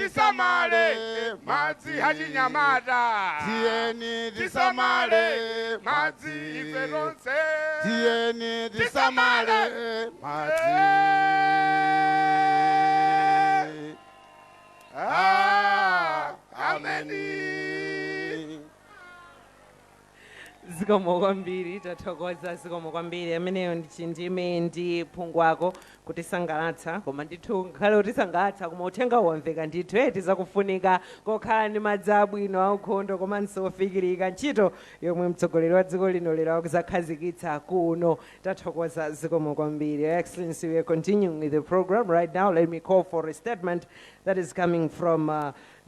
tisamale madzi. Achinyamata, tiyeni tisamale tisamale madzi. Ife tonse tiyeni tisamale madzi. Ah, ameni. Zikomo kwambiri, tathokoza, zikomo kwambiri. Ameneyo ndi Chindime ndi phungwako kutisangalatsa, koma ndithu ngakhale kutisangalatsa, koma uthenga wamveka ndithu, eti zakufunika kokhala ndi madzi abwino, aukhondo komanso ofikirika, ntchito yomwe mtsogoleri wa dziko lino lero akuzakhazikitsa kuno. Tathokoza, zikomo kwambiri. Your Excellency, we are continuing with the program right now. Let me call for a statement that is coming from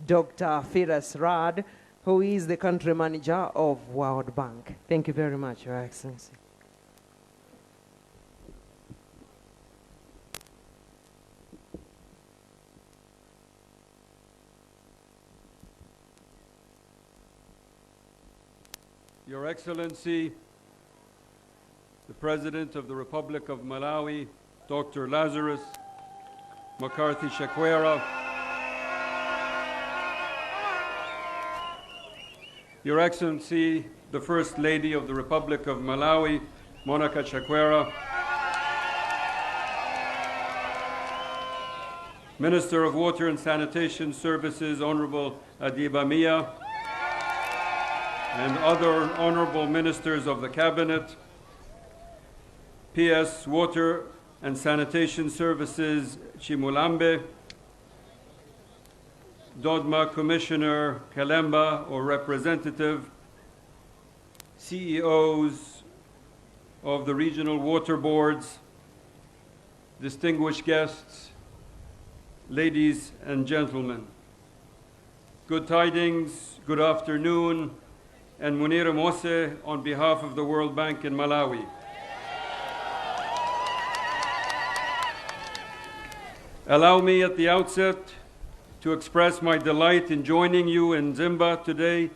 Dr. Firas Rad, who is the country manager of World Bank. Thank you very much, Your Excellency. Your Excellency, the President of the Republic of Malawi, Dr. Lazarus McCarthy Chakwera, Your Excellency, the First Lady of the Republic of Malawi, Monica Chakwera, Minister of Water and Sanitation Services, Honorable Adiba Mia, and other honorable ministers of the Cabinet, PS Water and Sanitation Services Chimulambe, DODMA Commissioner Kalemba or representative, CEOs of the regional water boards, distinguished guests, ladies and gentlemen. Good tidings, good afternoon, and Munira Mose on behalf of the World Bank in Malawi. Allow me at the outset to express my delight in joining you in Mzimba today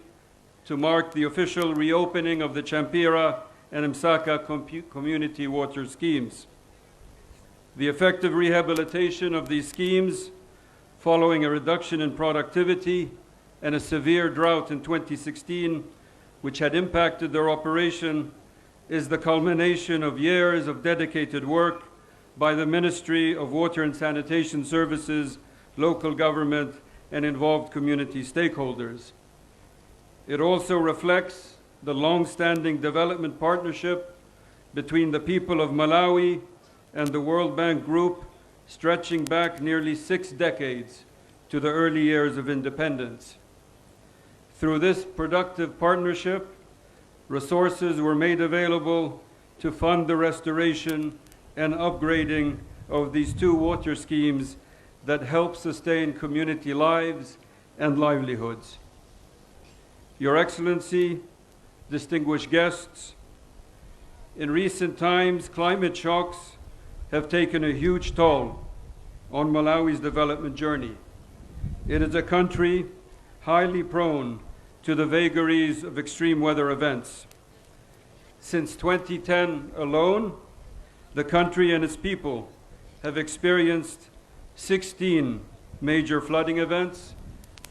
to mark the official reopening of the Champira and Msaka community water schemes. The effective rehabilitation of these schemes following a reduction in productivity and a severe drought in 2016, which had impacted their operation, is the culmination of years of dedicated work by the Ministry of Water and Sanitation Services, local government, and involved community stakeholders. It also reflects the long-standing development partnership between the people of Malawi and the World Bank Group, stretching back nearly 6 decades to the early years of independence. Through this productive partnership, resources were made available to fund the restoration and upgrading of these 2 water schemes that help sustain community lives and livelihoods. Your Excellency, distinguished guests, in recent times, climate shocks have taken a huge toll on Malawi's development journey. It is a country highly prone to the vagaries of extreme weather events. Since 2010 alone, the country and its people have experienced 16 major flooding events,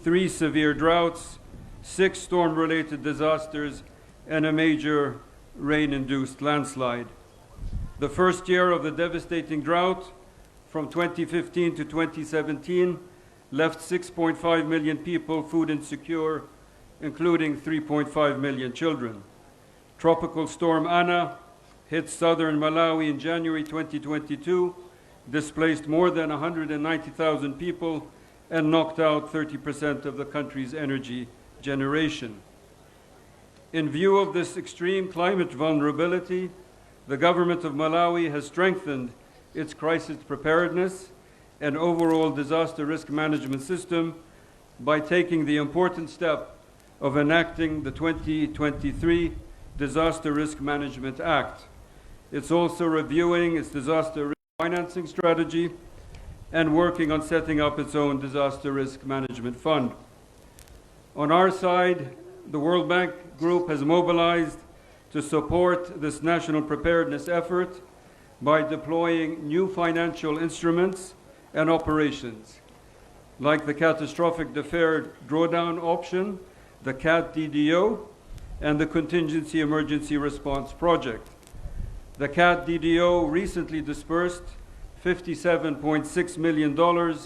3 severe droughts, 6 storm-related disasters, and a major rain-induced landslide. The first year of the devastating drought, from 2015 to 2017, left 6.5 million people food insecure, including 3.5 million children. Tropical Storm Ana hit southern Malawi in January 2022, displaced more than 190,000 people, and knocked out 30% of the country's energy generation. In view of this extreme climate vulnerability, the government of Malawi has strengthened its crisis preparedness and overall disaster risk management system by taking the important step of enacting the 2023 Disaster Risk Management Act. It's also reviewing its disaster risk financing strategy and working on setting up its own disaster risk management fund. On our side, the World Bank Group has mobilized to support this national preparedness effort by deploying new financial instruments and operations, like the Catastrophic Deferred Drawdown Option, the CAT DDO, and the Contingency Emergency Response Project. The CAT DDO recently dispersed $57.6 million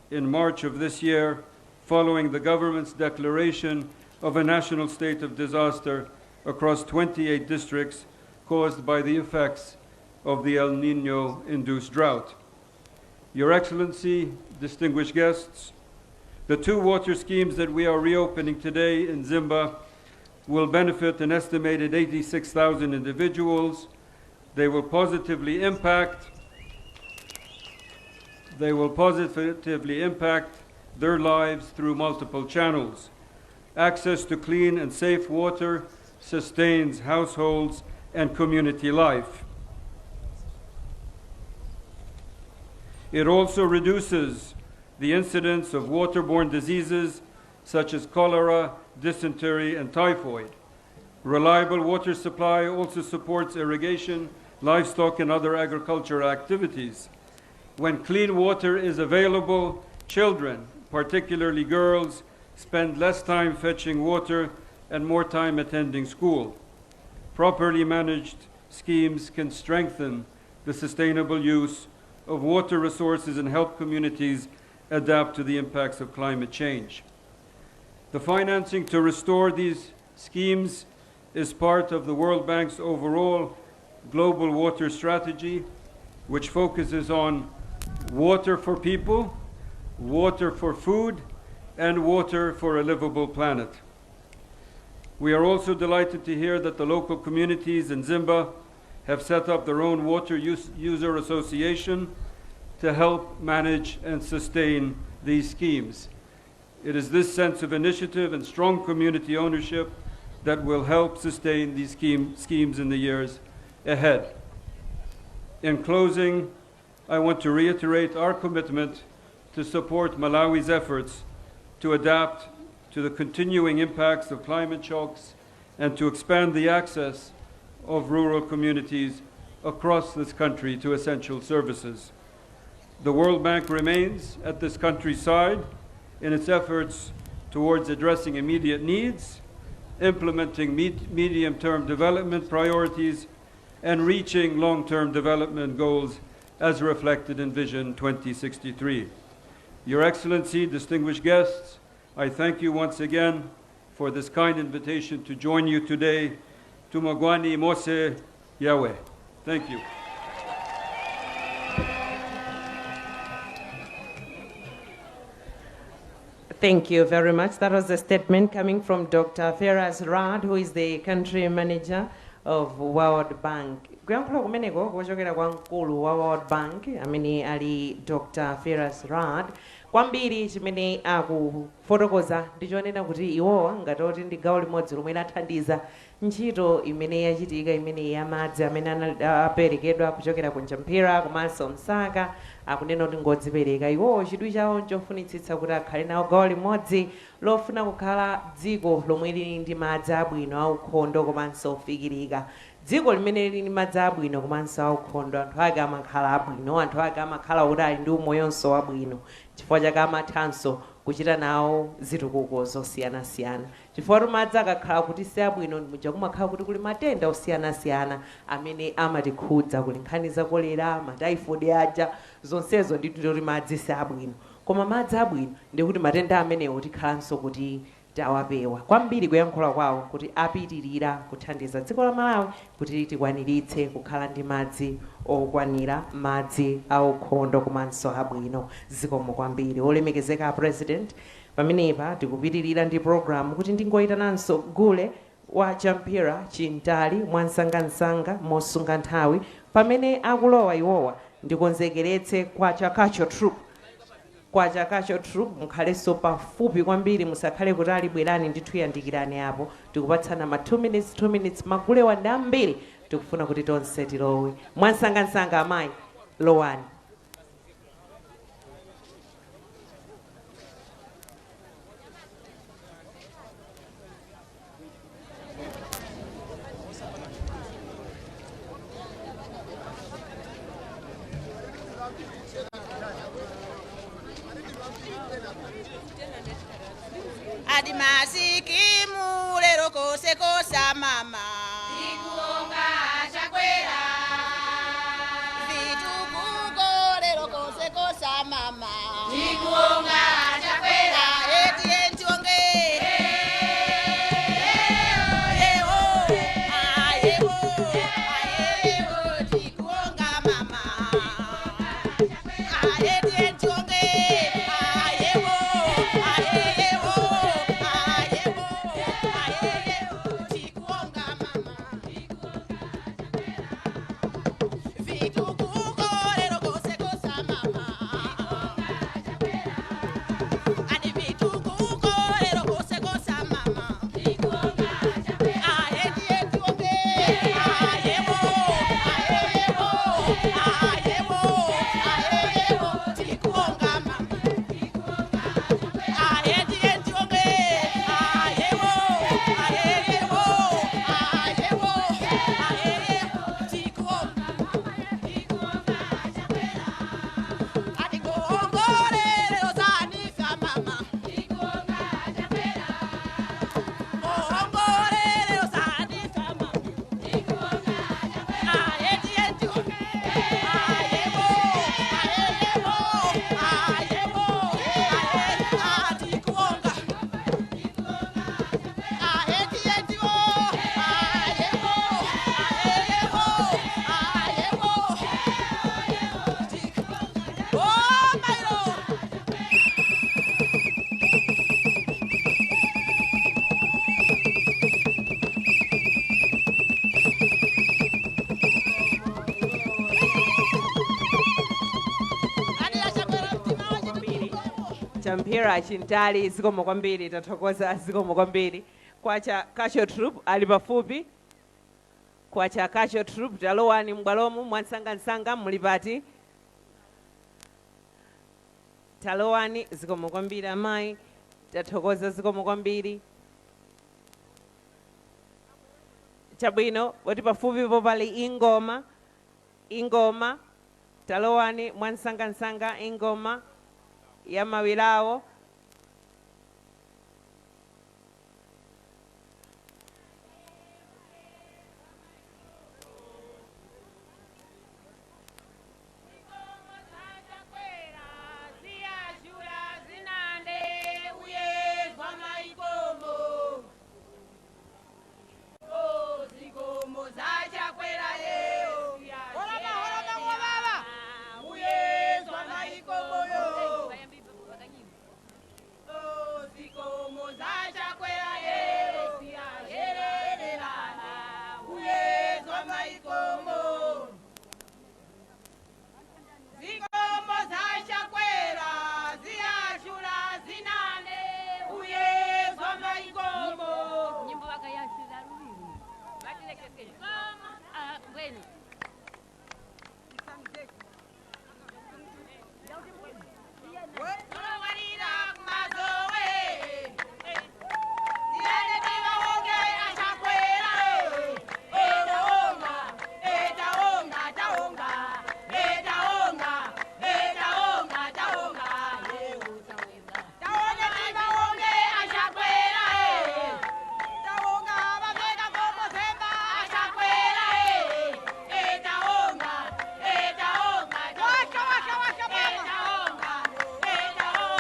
in March of this year following the government's declaration of a national state of disaster across 28 districts caused by the effects of the El Nino-induced drought. Your Excellency, distinguished guests, the 2 water schemes that we are reopening today in Mzimba will benefit an estimated 86,000 individuals. They will positively impact their lives through multiple channels. Access to clean and safe water sustains households and community life. It also reduces the incidence of waterborne diseases such as cholera, dysentery, and typhoid. Reliable water supply also supports irrigation, livestock, and other agricultural activities. When clean water is available, children, particularly girls, spend less time fetching water and more time attending school. Properly managed schemes can strengthen the sustainable use of water resources and help communities adapt to the impacts of climate change. The financing to restore these schemes is part of the World Bank's overall global water strategy, which focuses on water for people, water for food, and water for a livable planet. We are also delighted to hear that the local communities in Mzimba have set up their own water user association to help manage and sustain these schemes. It is this sense of initiative and strong community ownership that will help sustain these schemes in the years ahead. In closing, I want to reiterate our commitment to support Malawi's efforts to adapt to the continuing impacts of climate shocks and to expand the access of rural communities across this country to essential services. The World Bank remains at this country's side in its efforts towards addressing immediate needs, implementing medium-term development priorities, and reaching long-term development goals as reflected in Vision 2063. Your Excellency, distinguished guests, I thank you once again for this kind invitation to join you today. Tumagwani Mose Yahweh. Thank you. Thank you very much. That was a statement coming from Dr. Feras Rad, who is the country manager of World Bank. Kuyankhula kumeneko kuchokera kwa mkulu wa World Bank amene ali Dr. Feras Rad. Kwambiri chimene akufotokoza ndichonena kuti iwowa ngati oti ndi gawo limodzi lomwe lathandiza ntchito imene yachitika imene yamadzi amene aperekedwa kuchokera ku Ntchampira komanso Msaka, akunena kuti ngodzipereka iwowo, chidwi chawo nchofunitsitsa kuti akhale nawo gawo limodzi lofuna kukhala dziko lomwe lili ndi madzi abwino, aukhondo komanso ofikirika. Dziko limene lili ndi madzi abwino komanso aukhondo, anthu ake amakhala abwino, anthu ake amakhala kuti ali ndi umoyonso wabwino, chifukwa chake amathanso kuchita nawo zitukuko zosiyanasiyana, chifukwa kuti madzi akakhala kuti si abwino, muja kumakhala kuti kuli matenda osiyanasiyana amene amatikhudza, kuli nkhani za kolera, mataifodi aja, zonsezo ndithu kuti madzi si abwino. Koma madzi abwino ndikuti matenda amenewo tikhalanso kuti tawapewa kwambiri. Kuyankhula kwawo kuti apitirira kuthandiza dziko la Malawi kuti tikwaniritse kukhala ndi madzi okwanira, madzi aukhondo komanso abwino. Zikomo kwambiri, olemekezeka President. Pamenepa tikupitirira ndi program kuti ndingoyitananso gule wa Champira Chintali mwansangansanga, mosunga nthawi. Pamene akulowa iwowa, ndikonzekeretse kwa Chakacho Troop. Kwa Chakacho Troop, mukhalenso pafupi kwambiri, musakhale kutali, bwerani ndithu, yandikirani apo. Tikupatsana ma 2 minutes, 2 minutes. Magulewa ndi ambiri, tikufuna kuti tonse tilowe mwansangansanga. Amayi, lowani. Adimasikimu lero kose kosa mama. Tikuonga Chakwera. Vitukuko lero kose kosa mama. Tikuonga Chakwera. Etientionge yewo ayewo ayewo, tikuonga mama. Aetientionge ayewo ayewo ayewo ayewo, tikuonga mama. Champhira Chintali, zikomo kwambiri, tathokoza, zikomo kwambiri. Kwacha Cultural Troupe ali pafupi. Kwacha Cultural Troupe, talowani m'bwalomu mwansangansanga, muli pati? Talowani, zikomo kwambiri amayi, tathokoza, zikomo kwambiri. Chabwino, poti pafupipo pali Ingoma. Ingoma, talowani mwansangansanga, Ingoma ya Mawilawo. Zikomo zachakwera ziyashula zinane uyezwa maikomo Nyimbo wakayashula lulimi batilekeke ah bwenu. Tulowalira kumazowe ziyane tiwawonge achakwera etaonga etaonga taonga etaonga etaonga taonga taonga tiwawonge achakwera taonga vaveka komo zemba achakwera etaonga etaonga washa washa washa mama etaonga.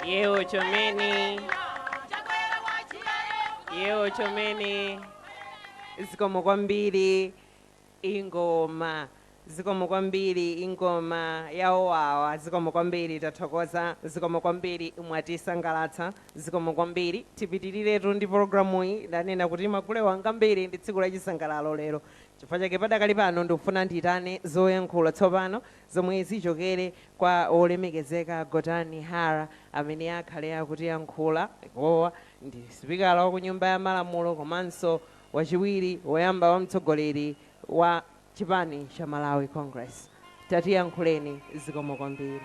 Yewo chomene. Yewo chomene. Zikomo kwambiri ingoma. Zikomo kwambiri ingoma yawowawa. Zikomo kwambiri, tathokoza. Zikomo kwambiri, mwatisangalatsa. Zikomo kwambiri. Tipitiriretu ndi pologalamu iyi. Ndanena kuti magule wanga mbiri ndi tsiku lachisangalalo lero. Chifukwa chake padakali pano ndikufuna ndiyitane zoyankhula tsopano zomwe zichokere kwa olemekezeka Gotani Hara, amene akhale akutiyankhula. Iwowa ndi sipikala wa ku Nyumba ya Malamulo komanso wachiwiri woyamba wa mtsogoleri wa chipani cha Malawi Congress. Tatiyankhuleni, zikomo kwambiri.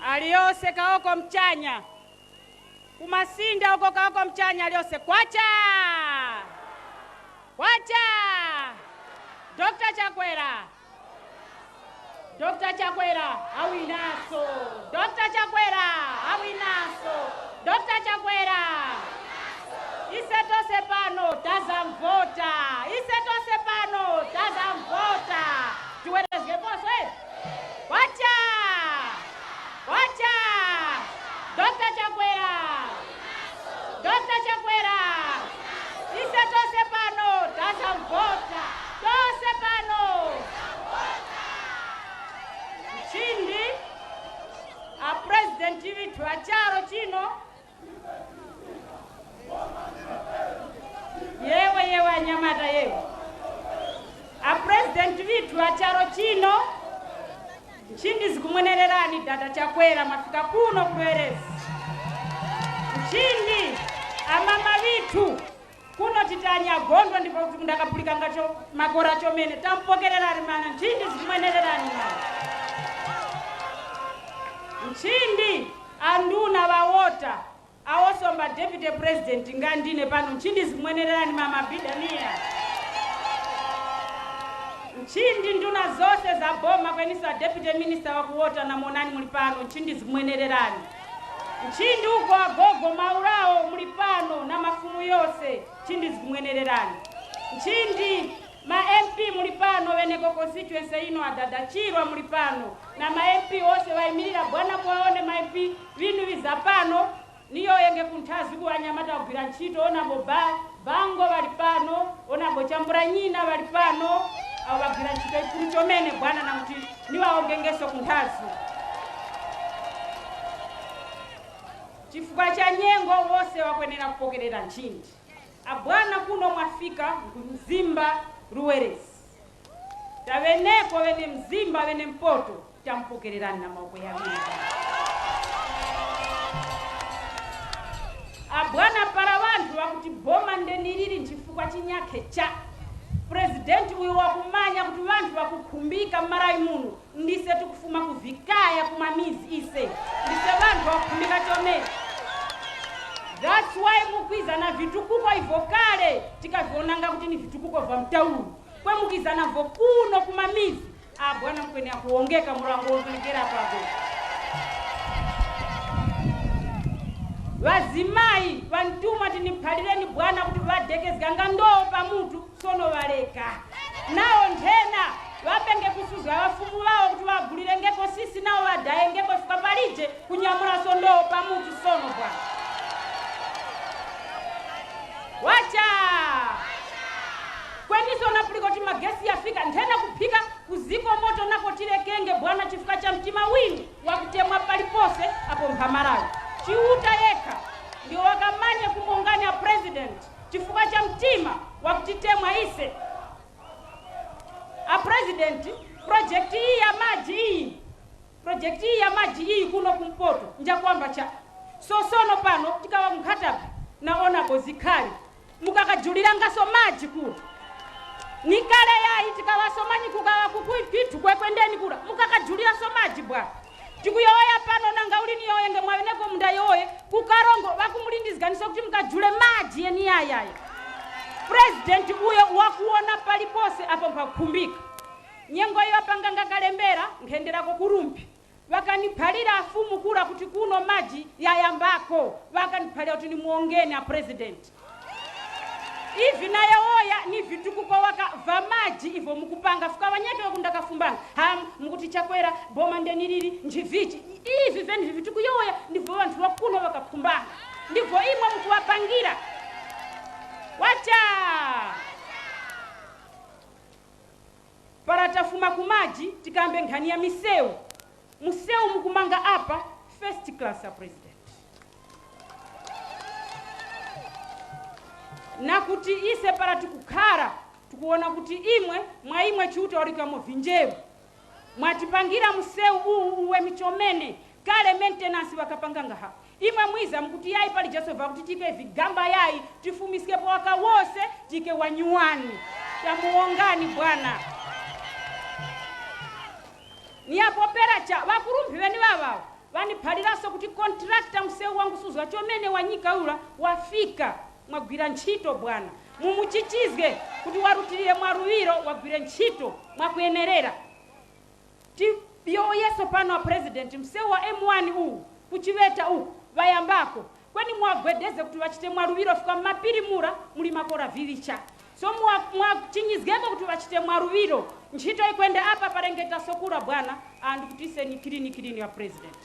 Aliyose kaoko mchanya kumasinda uko kaoko mchanya aliyose kwacha kwacha. Dr. Chakwera, Dr. Chakwera awinaso. Dr. Chakwera awinaso. Dr. Chakwera, ise tose pano tazamvota, ise tose pano tazamvota. Tiwerezge poso kwacha kwacha. Dr. Chakwera, Dr. Chakwera, ise tose pano tazamvota, tose pano. Mchindi a president vithu acharo chino yewe yewe anyamata yewe a president vithu acharo chino. Nchindi zikumwenererani Dada Chakwera, mwafika kuno kuwerezi. Nchindi amama vithu kuno titanya gondo ndipo ndakapulika ngacho makora chomene tampokererani mana. Nchindi zikumwenererani mana. Nchindi anduna vawota awosomba deputy president ngandine pano. Nchindi zikumwenererani mama Bidania. Nchindi nduna zose za boma kwenisa deputy minister wakuwota na monani muli pano. Nchindi zikumwenererani. Nchindi uko agogo maulao muli pano na mafumu yose. Nchindi zikumwenererani. Nchindi ma MP muli pano weneko constituency ino adada Chirwa muli pano na ma MP wose wayimirira bwana kwaone ma MP vinu viza pano niyo yenge kunthazi ku anyamata kugwira ntchito onabo bango vali pano onabo chambura nyina vali pano awo vagwira ntchito ikulu chomene bwana nakuti niwaongengeso kunthazi chifukwa cha nyengo wose wakwenera kupokerera nchindi. Abwana kuno mwafika Mzimba Ruweresi taveneko vene Mzimba vene Mpoto tampokererani na maoko ya mina. Abwana para vanthu vakuti boma ndenilili nchifukwa chinyakhe cha president uyu wakumanya kuti vanthu vakukhumbika mmarayi muno ndise tikufuma kuvikaya kumamizi ise ndise vanthu vakukhumbika chomene. That's why mukwizana vitukuko ivo kale tikavionanga kuti ni vitukuko vya mtauni kwemukizana vo kuno kumamizi. Abwana mkwene akuongeka murango wokelekera papo. Vazimai vantuma tiniphalireni bwana kuti vadekezganga ndoo pamutu sono valeka nawo nthena vapenge kusuzwa vafumu vawo kuti vagulire ngeko sisi nawo vadaye ngeko fika palije kunyamulaso ndoo pamutu sono bwana. Wacha kweniso napuliko ti magesi yafika nthena kuphika kuziko moto nako tilekenge bwana chifika cha mtima winu wakutemwa palipose apo mphamalayo. Chiuta yekha ndio wakamanye kumongani ya president chifukwa cha mtima wakutitemwa ise. A president project iyi ya maji iyi project iyi ya maji iyi kuno kumpoto njakwamba cha sosono pano tikawa mkhatapi naona bozikhali mukakajulira ngaso maji kula nikale yayi tikawasomanyi kukawa kukuipitu kwekwendeni kula mukakajulira so maji bwana. Tikuyoya pano nanga ulini yoyenge mwaweneko munda yoye kukarongo vakumulindi Takulindizganiso kuti mukajule maji yeni yayaya. President uyo wakuona palipose apo mpakukhumbika. Nyengo iyo apanganga kalembera nkhenderako kurumpi. Vakaniphalira afumu kula kuti kuno maji yayambako, vakaniphalira kuti nimuongeni a president. Ivi naye oya ni vitukuko waka va maji ivo mukupanga fuka vanyake wakunda kafumbanga ha mukuti Chakwera boma ndeniriri njivichi ivi veni vituku yoya ndivyo vanthu wakuno vakaphumbanga ndivyo imwe mukuwapangira wacha paratafuma kumaji tikambe nkhani ya miseu. Museu mukumanga apa first class ya president. Na kuti ise para tikukhara tikuona kuti imwe mwa imwe chiuta olikamo vinjeru mwatipangira museu uwu uwe michomene kale maintenance wakapanganga ha imwe mwiza mkuti yayi pali jasova kuti tike vigamba yayi tifumisikepo wakawose tike wanyuwani tamuongani bwana. Niyapopera cha vakurumbi veni vavavo vaniphaliraso kuti contractor mseu wangu suzwa chomene wanyika ula wafika mwagwira ntchito bwana mumuchichizge kuti warutirire mwaruwiro wagwire ntchito mwakuyenerera. Yoyeso pano a president mseu wa M1 uwu kuchiveta uku vayambako kweni mwagwedeze kuti vachite mwaruwiro fika mmapiri mura muli makora vilicha so mwachinyizgeko kuti vachite mwaruwiro ntchito ikwende apa parengeta sokura bwana andu kuti iseni kilini kilini ya president.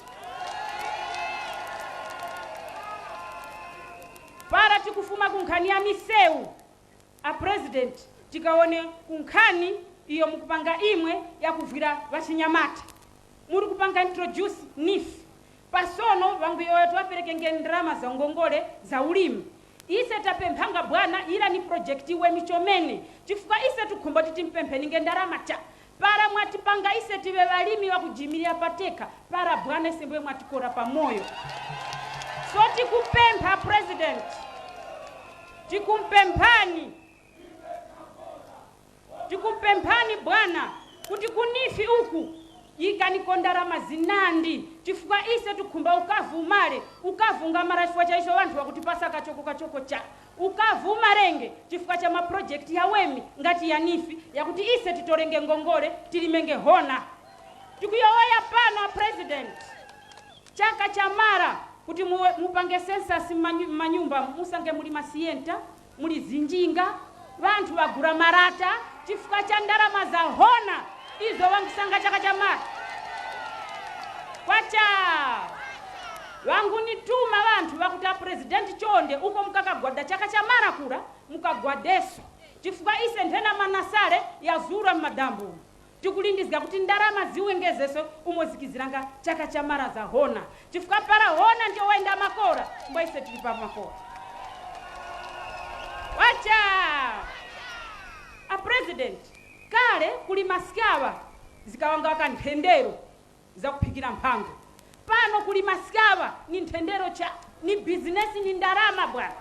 Para tikufuma kunkhani ya miseu a president tikaone kunkhani iyo mukupanga imwe yakuvira vachinyamata muri kupanga introduce NIF pasono vangu yoyo tiwaperekenge ndrama za ngongole za ulimi ise tapemphanga bwana ila ni project iwe michomene chifukwa ise tukhumba titimpempheninge ndarama cha para mwatipanga ise tive valimi wakujimirira pateka para bwana ise mbwe mwatikora pamoyo. So tikupempha president tikumpemphani bwana kuti kunifi uku ikanikondarama zinandi chifukwa ise tukhumba ukavu umale ukavunga mara chifukwa cha iso vanthu wakutipasa kachoko kachoko cha ukavu umalenge chifukwa cha maproject ya wemi ngati ya nifi yakuti ise titorenge ngongole tilimenge hona. Tikuyowoya pano president chaka cha mara kuti mupange census manyumba musange muli masienta muli zinjinga vanthu vagura marata chifukwa cha ndarama za hona izo vangisanga chaka cha mara. Kwacha vangunituma vanthu vakuti a president chonde uko mukakagwada chaka cha mara kura mukagwadeso chifukwa ise nthena manasale yazura mmadambo tikulindizga kuti ndarama ziwengezeso umozikiziranga chaka cha mara za hona chifukwa para hona ndio waenda makora mbwa ise tili pa makora. Wacha a president kale kuli maskawa zikawanga wakanthendero za kuphikira mphango pano kuli maskawa ni nthendero cha ni business ni ndarama bwana.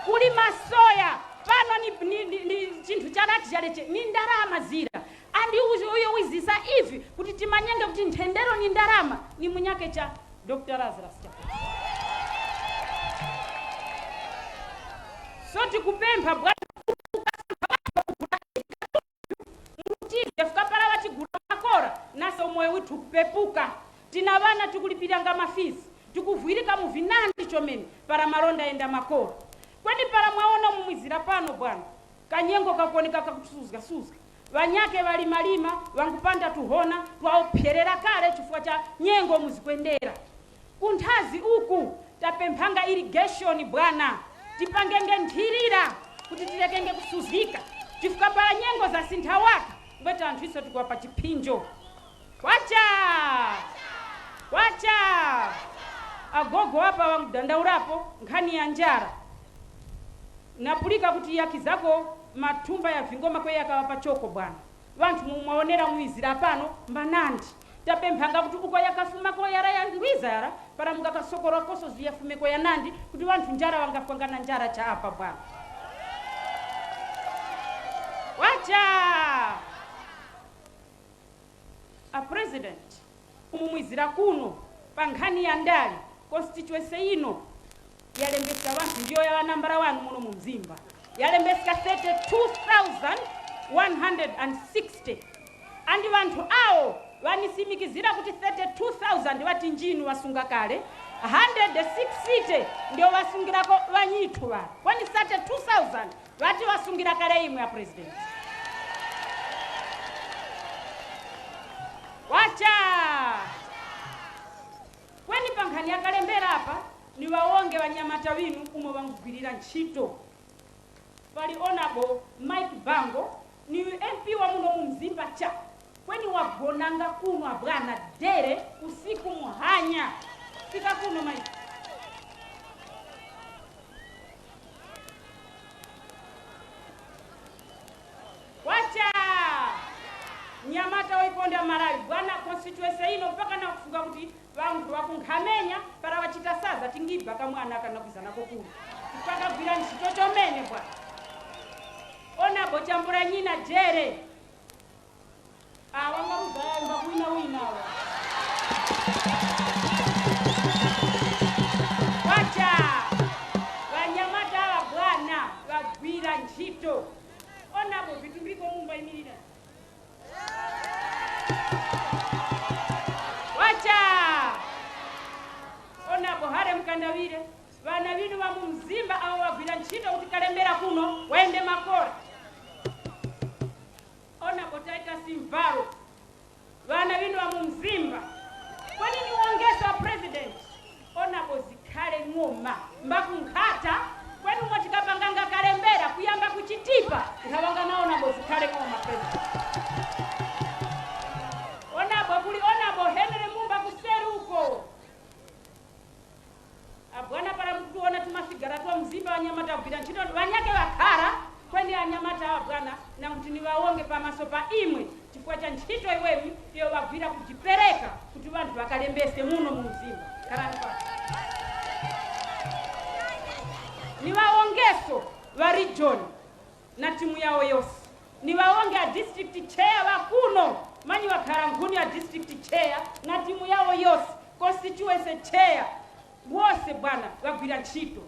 Kuli masoya pano ni chinthu cha chaleche ni ndarama zira andi uyo wizisa ivi kuti timanyenge kuti nthendero ni ndarama ni munyake cha Dr. Lazarus Chakwera. So tikupempha bwana mutize fika para vatigura makora nase umoyo withu kupepuka tina vana tikulipiranga mafizi tikuvwirika muvinandi chomene para malonda enda makora kweni para mwaona mumwizira pano bwana kanyengo kakuoneka kakutsuzga suzga vanyake valimalima vangupanda tuhona twaopherera kale chifukwa cha nyengo muzikwendera kunthazi uku tapemphanga irrigation bwana tipangenge nthirira kuti tilekenge kusuzika chifukwa para nyengo za sinthawaka ngweti anthu iso tikuwa pa chiphinjo. Kwacha kwacha agogo apa wangudandaurapo nkhani ya njara napulika kuti yakizako mathumba ya vingoma kwe yakawa pachoko bwana vanthu mumwaonera muizira pano mbanandi tapemphanga kuti uko yakafumako yara ya ngwiza yara para mukakasokora koso ziyafumeko ya nandi kuti vanthu njara wangafwangana njara cha apa bwana. Wacha a president umumwizira kuno pa nkhani ya ndali constituency ino Yalembesa wanthu ndiyo ya nambala 1 muno mu Mzimba, yalembeseka 32,160, andi vanthu awo vanisimikizira kuti 32,000 vati njinu vasunga kale, 160 ndio vasungirako vanyithu va kwani 32,000 vati vasungira kale imwe ya president. Wacha kweni pankhani yakalembera apa, ni wawonge wanyamata winu umwe wangugwirira ntchito. Pali Honorable Mike Bango, ni MP wa muno mu Mzimba cha kweni wagonanga kuno abwana dere usiku muhanya fika kuno Mike. Wacha nyamata waiponda Malawi bwana constituency ino mpaka na kufuga kuti vantu vakunkhamenya para vachita saza tingibva kamwana kana kuzanako kuno mpaka gwira ntchito chomene bwana. Onabo chambura nyina jere awanga muzayamba kuina winawa. Wacha vanyamata ava bwana vagwira ntchito. Onabo vitumbiko mumba imirira. Wacha onabo hare mkandawire vana vinu va mumzimba avo vagwira ntchito kuti kalembera kuno waende makora. Onabo taita simvalo vana vinu va mumzimba kwani niwongesa president onabo zikhale ng'oma mbakunkhata kwani umwe tikapanganga kalembera kuyamba kuchitipa nkhavanga naona bo zikhale ng'oma president. Onabo kuli onabo Henry Mumba kuseri uko abwana para mkuona tumafigara twa Mzimba wanyamata kugwira ntchito wanyake wakhara kweni anyamata awa bwana nanguti niwawonge pamaso pa imwe chifukwa cha ntchito iwewi iyo wagwira kujipereka kuti vanthu vakalembese muno mu Mzimba. Karani pa niwawongeso wa region na timu yawo yose, niwawonge a district chair wakuno manyi wakhala nkhuni ya district chair na timu yawo yose, constituency chair wose bwana wagwira ntchito.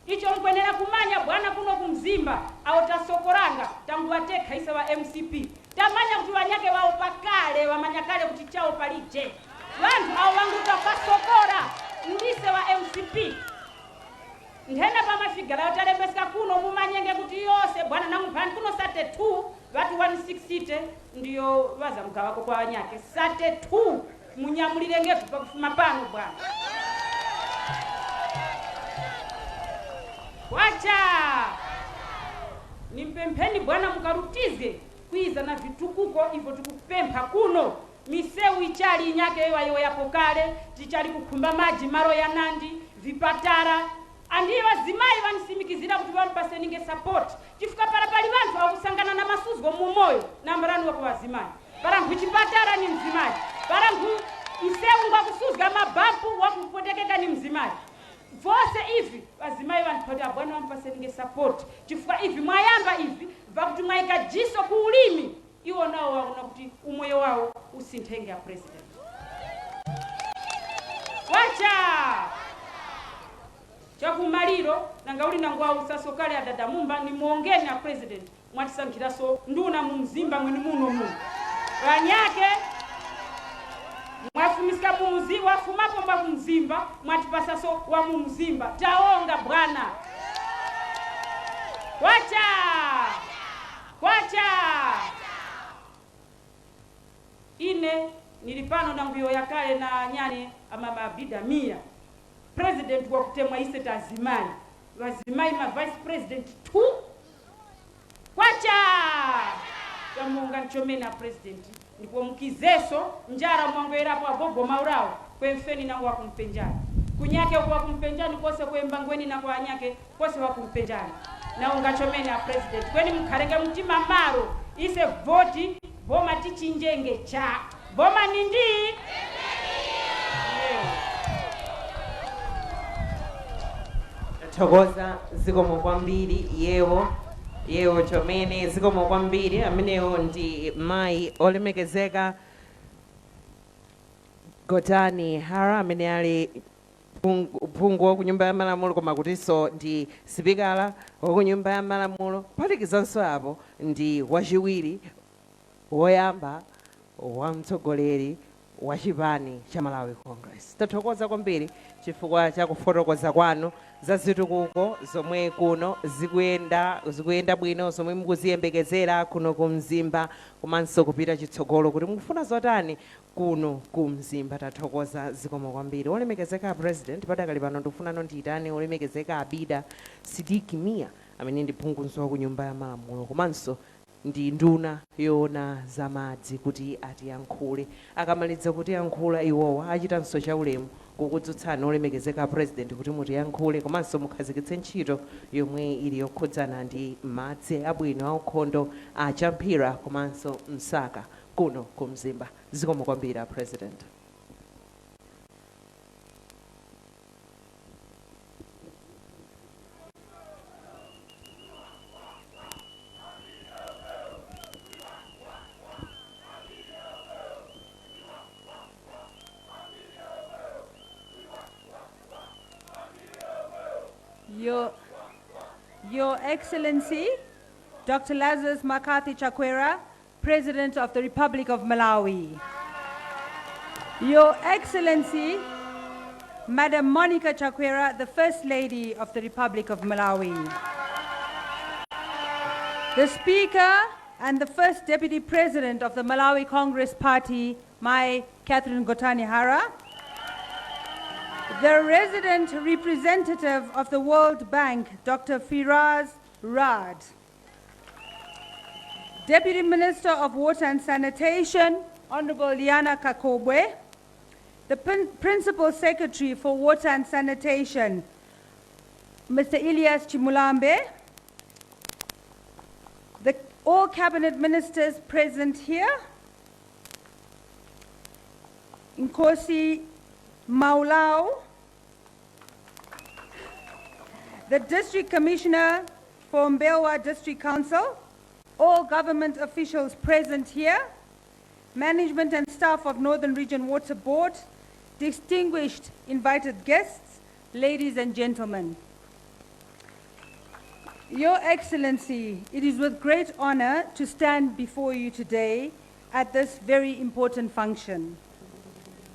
Icho mkwenera kumanya bwana kuno kumzimba awo tasokoranga tangu watekha isa wa MCP tamanya kuti wanyake wawo pakale wamanya kale kuti chawo palije vanthu awo wanguta pasokora ndise wa MCP nthena pamafigara otalembeseka kuno mumanyenge kuti yonse bwana namupani kuno 32 vatu 160 ndiyo vazamugawako kwa wanyake 32 munyamulirengepo pakufuma pano bwana. Wacha nimpempheni bwana mukarutize kwiza na vitukuko ivo tukupempha kuno miseu ichali inyake iwayo yapo kale tichali kukhumba maji maro ya nandi vipatara andiye vazimai vanisimikizira kuti vamupaseninge support chifukwa para pali vanthu akusangana na masuzgo mumoyo nambarani wako vazimai para nkhuchipatara ni mzimai para nkhu mseu ngwakusuzga mabampu wakupotekeka ni mzimai vose ivi vazimai vanthu kuti abwana vamupaseninge support chifukwa ivi mwayamba ivi vakuti mwayika jiso ku ulimi iwo nawo waona kuti umoyo wawo usinthenge ya president. Wacha chakumaliro nanga uli nangu ausasokale adada Mumba ni muongeni ya president mwatisankhiraso nduna mu Mzimba mwene muno muno vanyake mwafumisika muzi wafumapo mwa Mzimba mwatipasaso wa mu Mzimba taonga bwana. Wacha wacha ine nilipano na nguyo yakale na nyane ama mabida mia president wa kutemwa ise tazimai wazimai ma vice president 2 kwacha tamunga nchomena president ndipo mkizeso njara mwangwerapo agogo maurao kwemfeni na wakumpenjani kunyake kwa kumpenjani kose kwembangweni na kwa anyake kose wakumpenjani na ungachomena president kweni mkharenge mtima maro ise voti boma tichinjenge cha boma nindi. Thokoza zikomo kwambiri yewo yewo chomene zikomo kwambiri amenewo ndi mayi olemekezeka Gotani Hara amene ali Phungu wa ku Nyumba ya Malamulo, koma kutinso ndi sipikala wa ku Nyumba ya Malamulo, kuphatikizanso apo ndi wachiwiri woyamba wa mtsogoleri wa chipani cha Malawi Congress. Tathokoza kwambiri chifukwa cha kufotokoza kwanu za zitukuko zomwe kuno zikuyenda bwino, zomwe mukuziyembekezera kuno ku Mzimba, komanso kupita chitsogolo kuti mukufuna zotani kuno ku Mzimba. Tathokoza, zikomo kwambiri, olemekezeka President. Padakali pano ndikufunano ndiyitane olemekezeka Abida Sidik Mia, amene ndi phungunso wa ku Nyumba ya Malamulo komanso ndi nduna yoona zamadzi, kuti atiyankhule. Akamaliza kutiyankhula iwowa, achitanso chaulemu kukudzutsani, olemekezeka President, kuti mutiyankhule komanso mukhazikitse ntchito yomwe ili yokhudzana ndi madzi abwino aukhondo a Champhira komanso Msaka kuno ku Mzimba. Zikomo kwambiri, President. Your Excellency, Dr. Lazarus McCarthy Chakwera, President of the Republic of Malawi. Your Excellency, Madam Monica Chakwera, the First Lady of the Republic of Malawi. The Speaker and the First Deputy President of the Malawi Congress Party, Mai Catherine Gotani Hara. The resident representative of the World Bank, Dr. Firas Raad. Deputy Minister of Water and Sanitation, Honorable Liana Kakhobwe. The Principal Secretary for Water and Sanitation, Mr. Elias Chimulambe. All cabinet ministers present here. Inkosi Maulao, the District Commissioner for M'Mbelwa District Council, all government officials present here, management and staff of Northern Region Water Board, distinguished invited guests, ladies and gentlemen. Your Excellency, it is with great honor to stand before you today at this very important function.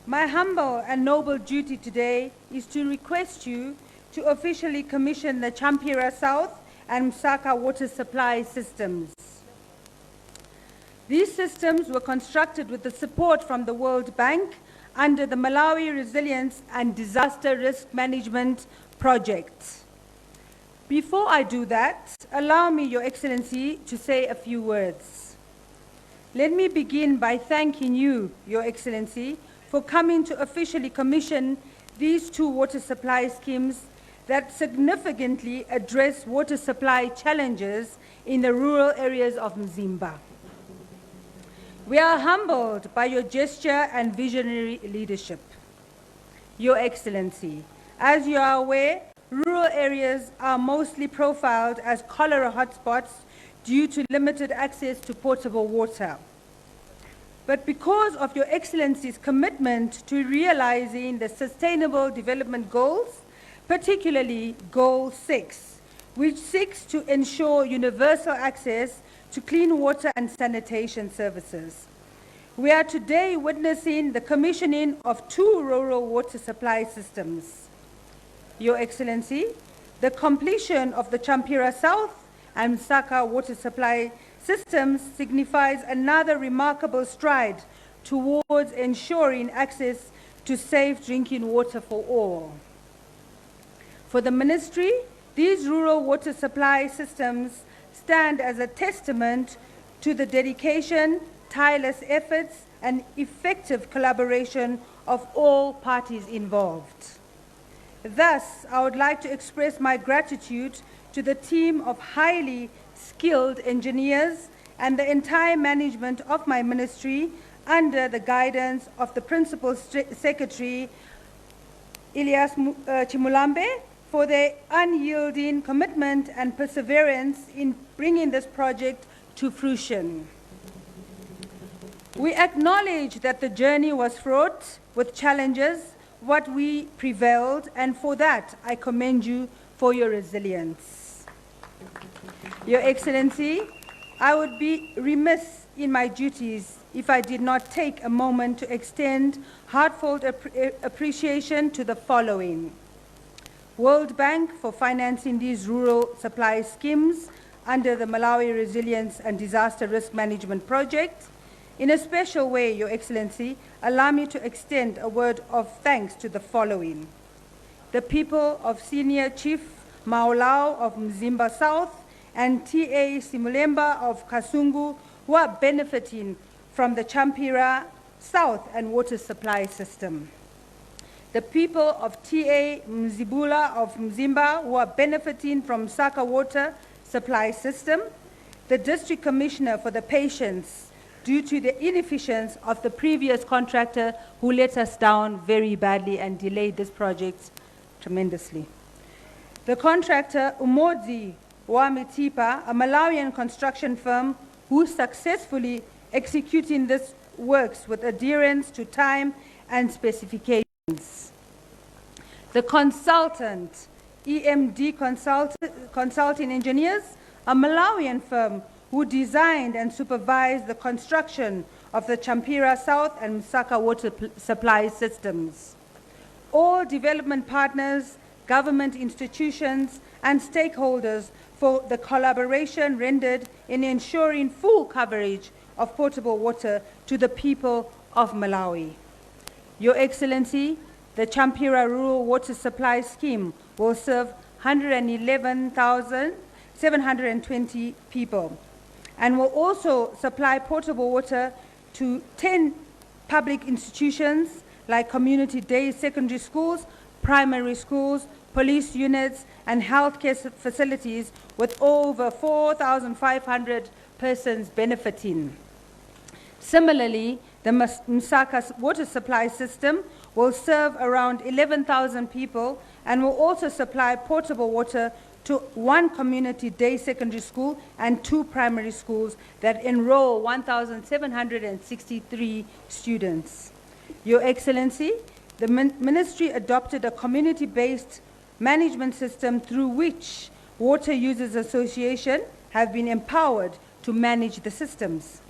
My humble and noble duty today is to request you to officially commission the Champira South and Msaka water supply systems. These systems were constructed with the support from the World Bank under the Malawi Resilience and Disaster Risk Management Project. Before I do that, allow me, Your Excellency, to say a few words. Let me begin by thanking you, Your Excellency, for coming to officially commission these two water supply schemes that significantly address water supply challenges in the rural areas of Mzimba. We are humbled by your gesture and visionary leadership. Your Excellency, as you are aware, rural areas are mostly profiled as cholera hotspots due to limited access to potable water. But because of Your Excellency's commitment to realizing the Sustainable Development Goals, particularly Goal 6, which seeks to ensure universal access to clean water and sanitation services, we are today witnessing the commissioning of two rural water supply systems. Your Excellency, the completion of the Champira South and Msaka water supply systems signifies another remarkable stride towards ensuring access to safe drinking water for all. For the ministry, these rural water supply systems stand as a testament to the dedication, tireless efforts, and effective collaboration of all parties involved. Thus, I would like to express my gratitude to the team of highly skilled engineers and the entire management of my ministry under the guidance of the Principal Secretary, Elias Chimulambe, for their unyielding commitment and perseverance in bringing this project to fruition. We acknowledge that the journey was fraught with challenges, what we prevailed, and for that I commend you for your resilience. Your Excellency, I would be remiss in my duties if I did not take a moment to extend heartfelt appreciation to the following. World Bank for financing these rural supply schemes under the Malawi Resilience and Disaster Risk Management Project. In a special way, Your Excellency, allow me to extend a word of thanks to the following. The people of Senior Chief Maolao of Mzimba South and T.A. Simulemba of Kasungu, who are benefiting from the Champira South and water supply system. The people of T.A. Mzibula of Mzimba, who are benefiting from Saka water supply system. The District Commissioner for the patience due to the inefficiency of the previous contractor who let us down very badly and delayed this project tremendously. The contractor, Umodzi Wamitipa, a Malawian construction firm who successfully executing this works with adherence to time and specifications. The consultant, EMD Consulting Engineers, a Malawian firm who designed and supervised the construction of the Champira South and Msaka water supply systems. All development partners, government institutions, and stakeholders for the collaboration rendered in ensuring full coverage of potable water to the people of Malawi. Your Excellency, the Champira Rural Water Supply Scheme will serve 111,720 people and will also supply potable water to 10 public institutions like community day secondary schools, primary schools, police units, and healthcare facilities with over 4,500 persons benefiting. Similarly, the Msaka water supply system will serve around 11,000 people and will also supply potable water to one community day secondary school and 2 primary schools that enroll 1,763 students. Your Excellency, the ministry adopted a community-based management system through which Water Users Association have been empowered to manage the systems.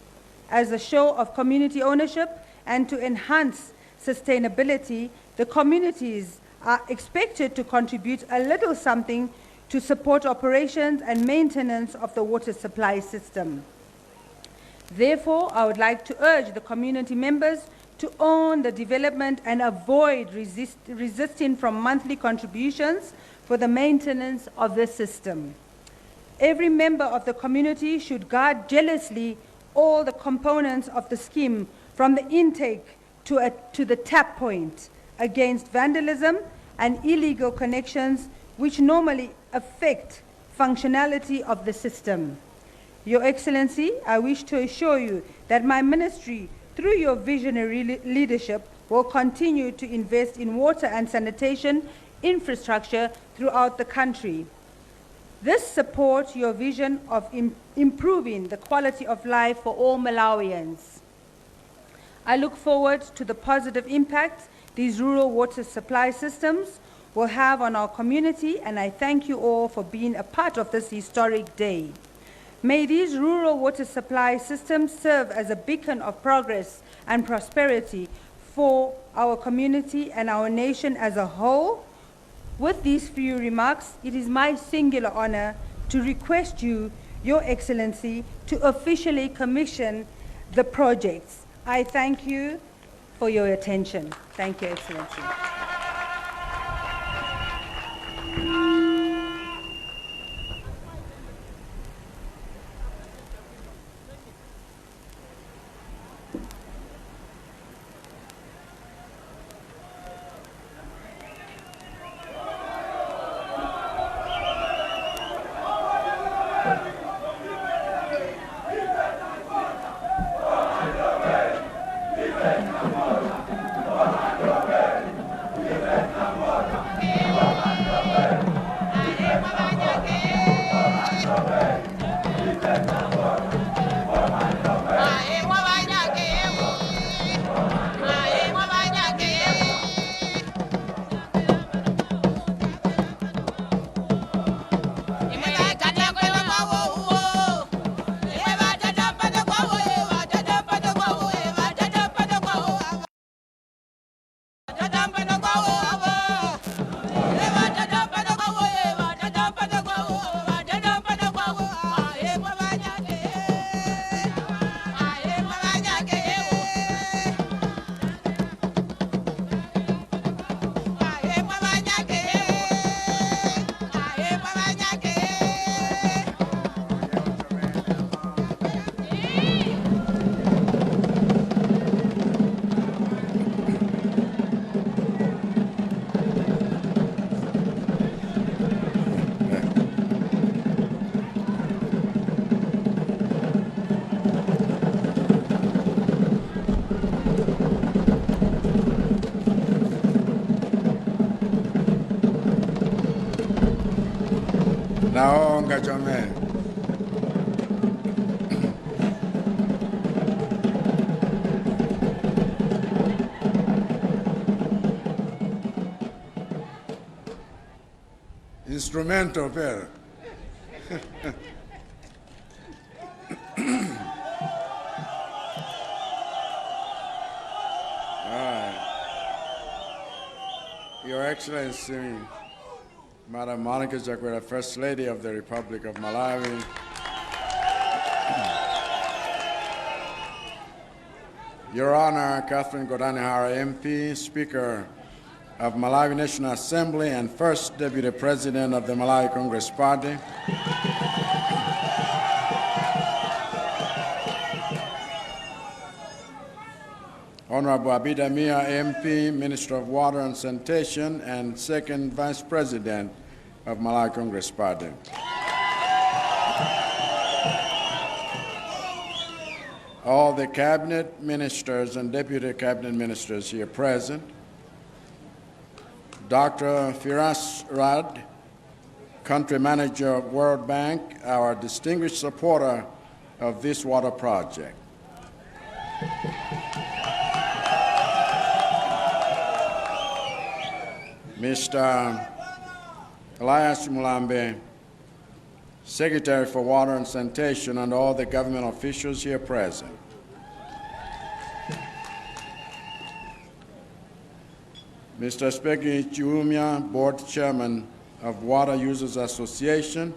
As a show of community ownership and to enhance sustainability, the communities are expected to contribute a little something to support operations and maintenance of the water supply system. Therefore, I would like to urge the community members to own the development and avoid resisting from monthly contributions for the maintenance of the system. Every member of the community should guard jealously all the components of the scheme, from the intake to the tap point, against vandalism and illegal connections which normally affect functionality of the system. Your Excellency, I wish to assure you that my ministry, through your visionary leadership, will continue to invest in water and sanitation infrastructure throughout the country. This supports your vision of improving the quality of life for all Malawians. I look forward to the positive impact these rural water supply systems will have on our community, and I thank you all for being a part of this historic day. May these rural water supply systems serve as a beacon of progress and prosperity for our community and our nation as a whole. With these few remarks, it is my singular honor to request you, Your Excellency, to officially commission the projects. I thank you for your attention. Thank you, Excellency. Naonga chomene. Instrumento per. All right. Your Excellency, Madam Monica Chakwera, First Lady of the Republic of Malawi. Your Honor, Catherine Gotani Hara, MP, Speaker of Malawi National Assembly and First Deputy President of the Malawi Congress Party. Honorable Abida Mia, MP, Minister of Water and Sanitation, and Second Vice President of Malawi Congress Party. All the cabinet ministers and deputy cabinet ministers here present, Dr. Firas Rad, country manager of World Bank, our distinguished supporter of this water project. Mr. Elias Mulambe, Secretary for Water and Sanitation, and all the government officials here present. Mr. Speki Chiumia, Board Chairman of Water Users Association,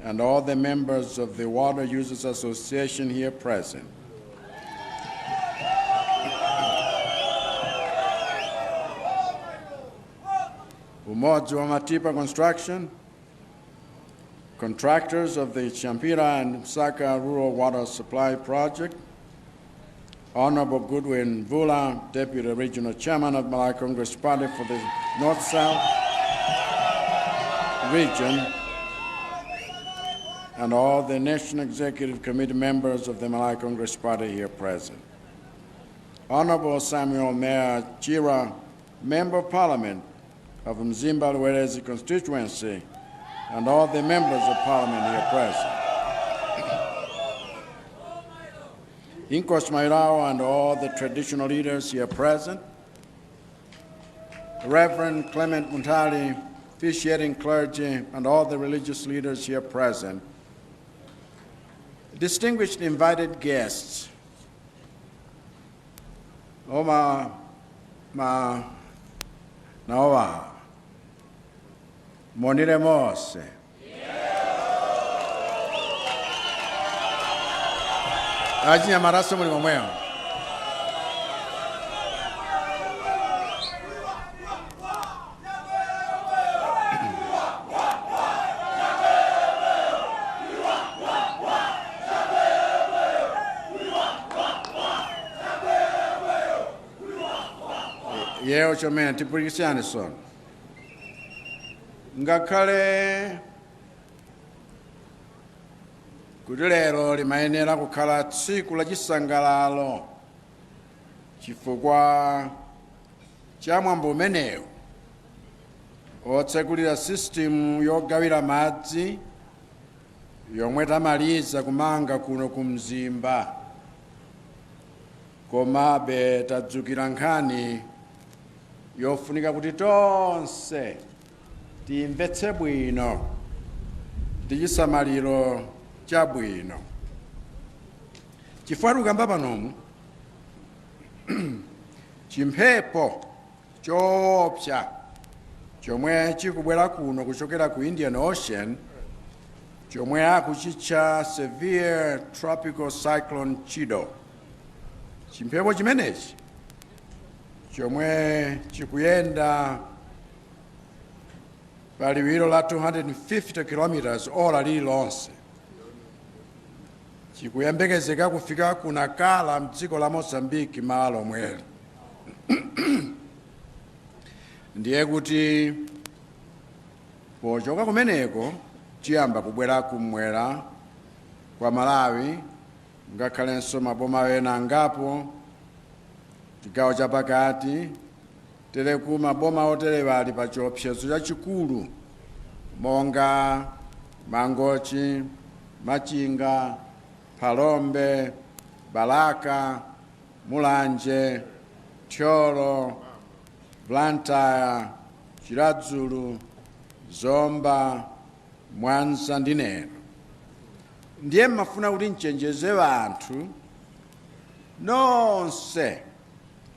and all the members of the Water Users Association here present. Umodzi wa Matipa Construction, contractors of the Champira and Msaka Rural Water Supply Project, Honorable Goodwin Vula, Deputy Regional Chairman of Malawi Congress Party for the North-South region, and all the National Executive Committee members of the Malawi Congress Party here present. Honorable Samuel Mayor Chira, Member of Parliament of Mzimba Luwelezi constituency, and all the members of Parliament here present. Inkosi Mairao and all the traditional leaders here present, Reverend Clement Munthali, officiating clergy, and all the religious leaders here present, distinguished invited guests, Oma Ma Naowa, Monire Mose, achinyamaraso muli momwemo. Yewo chomene tipulikisane sono ngakhale kuti lero limayenera kukhala tsiku la chisangalalo chifukwa cha mwambo umenewu otsekulira sisitimu yogawira madzi yomwe tamaliza kumanga kuno ku Mzimba, komabe tadzukira nkhani yofunika kuti tonse timvetse bwino ndi chisamaliro chabwino, chifukwa tikukamba panomu chimphepo choopsa chomwe chikubwera kuno kuchokera ku Indian Ocean, chomwe akuchitcha severe tropical cyclone Chido. Chimphepo chimenechi chomwe chikuyenda pa liwiro la 250 km ora lililonse chikuyembekezeka kufika ku Nacala mdziko la Mozambique mawa lomweli. Ndiye kuti pochoka kumeneko chiyamba kubwera kumwera kwa Malawi, ngakhalenso maboma ena angapo chigawo chapakati. Tereku maboma oterewa ali pa chiopsezo chachikulu monga Mangochi, Machinga, Phalombe, Balaka, Mulanje, Thyolo, Blantyre, Chiradzulu, Zomba, Mwanza ndi Neno. Ndiye mmafuna kuti nchenjeze anthu nonse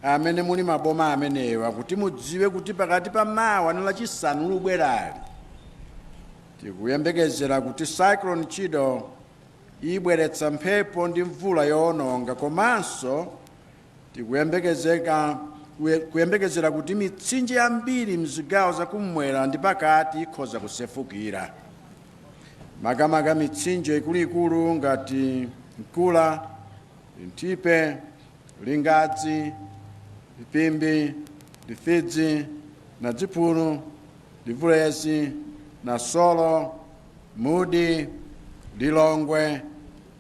amene muli maboma amenewa kuti mudziwe kuti pakati pa mawa ndi Lachisanu lubwerali tikuyembekezera kuti Cyclone Chido ibweretsa mphepo ndi mvula yoononga, komanso kuyembekezera kuti mitsinje yambiri mzigawo zakummwera ndi pakati ikhoza kusefukira, makamaka mitsinje ikuluikulu ngati Nkula, Linthipe, Lingadzi, Lipimbi, Lifidzi, Nadzipulu, Livulezi, Nasolo, Mudi, Lilongwe,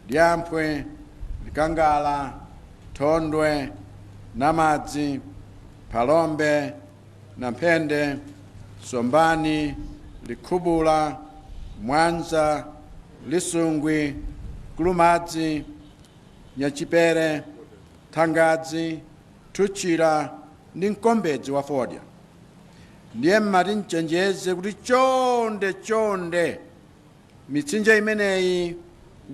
Lyamphwe, Likangala, Thondwe, Namadzi, Phalombe, Namphende, Sombani, Likhubula, Mwanza, Lisungwi, Kulumadzi, Nyachipere, Thangadzi, Thuchira ndi Mkombedzi wa fodya. Ndiye mmati mchenjeze kuti chonde chonde mitsinje imeneyi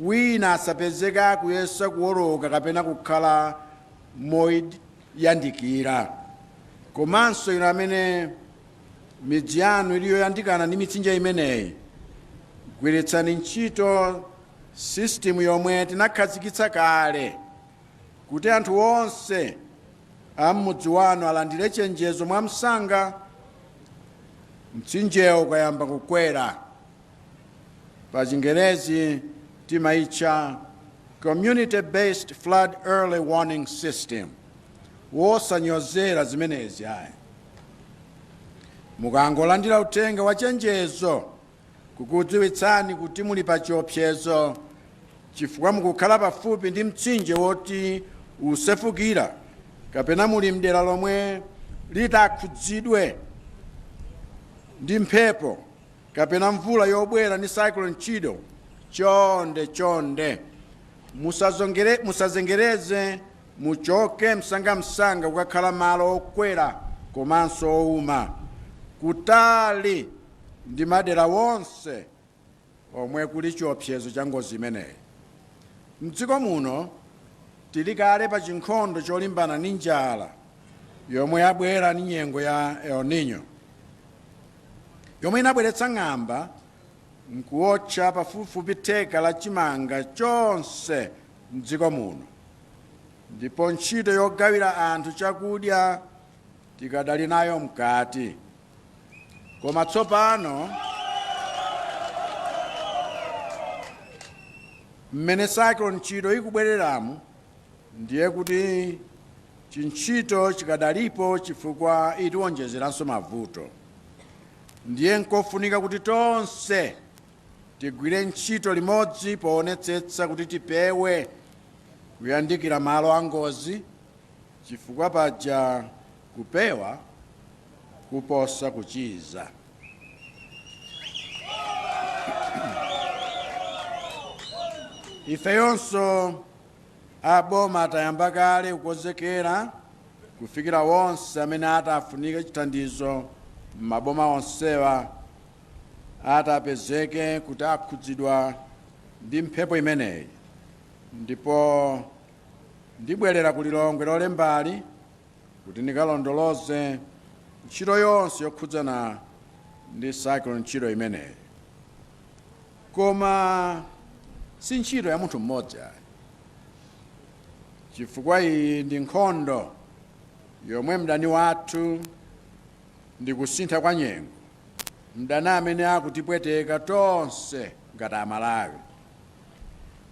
wina asapezeka kuyesa kuwoloka kapena kukhala moyandikira. Komanso inu amene midzi yanu ili yoyandikana ndi mitsinje imeneyi, gwiritsani ntchito system yomwe tinakhazikitsa kale kuti anthu onse a m'mudzi wanu alandire chenjezo mwamsanga mtsinjewo ukayamba kukwera. Pa Chingerezi timaitcha community based flood early warning system. Wosanyozera zimenezi ayi. Mukangolandira uthenga wa chenjezo kukudziwitsani kuti muli pa chiopsezo chifukwa mukukhala pafupi ndi mtsinje woti usefukira kapena muli mdera lomwe litakhudzidwe ndi mphepo kapena mvula yobwera ndi Cyclone Chido, chonde chonde musazengereze, muchoke msangamsanga kukakhala malo okwera komanso owuma, kutali ndi madera wonse omwe kuli chiopsezo cha ngozi imeneyi. Mdziko muno tili kale pa chinkhondo cholimbana ndi njala yomwe yabwera ndi nyengo ya El Nino, yomwe inabweretsa ng'amba nkuwotcha pafupifupi theka la chimanga chonse mdziko muno, ndipo ntchito yogawira anthu chakudya tikadali nayo mkati. Koma tsopano mmene Cyclone Chido ikubwereramu, ndiye kuti chintchito chikadalipo chifukwa itiwonjezeranso mavuto. Ndiye nkofunika kuti tonse tigwire ntchito limodzi poonetsetsa kuti tipewe kuyandikira malo angozi, chifukwa paja kupewa kuposa kuchiza. Ifeyonso aboma atayamba kale kukonzekera kufikira wonse amene atafunike chithandizo m'maboma onsewa atapezeke kuti akhudzidwa ndi mphepo imeneyi, ndipo ndibwerera ku Lilongwe Lolembali kuti ndikalondoloze ntchito yonse yokhudzana ndi Cyclone Chido imeneyi. Koma si ntchito ya munthu mmodzi ayi, chifukwa iyi ndi nkhondo yomwe mdani wathu ndi kusintha kwa nyengo, mdani amene akutipweteka tonse ngati Amalawi.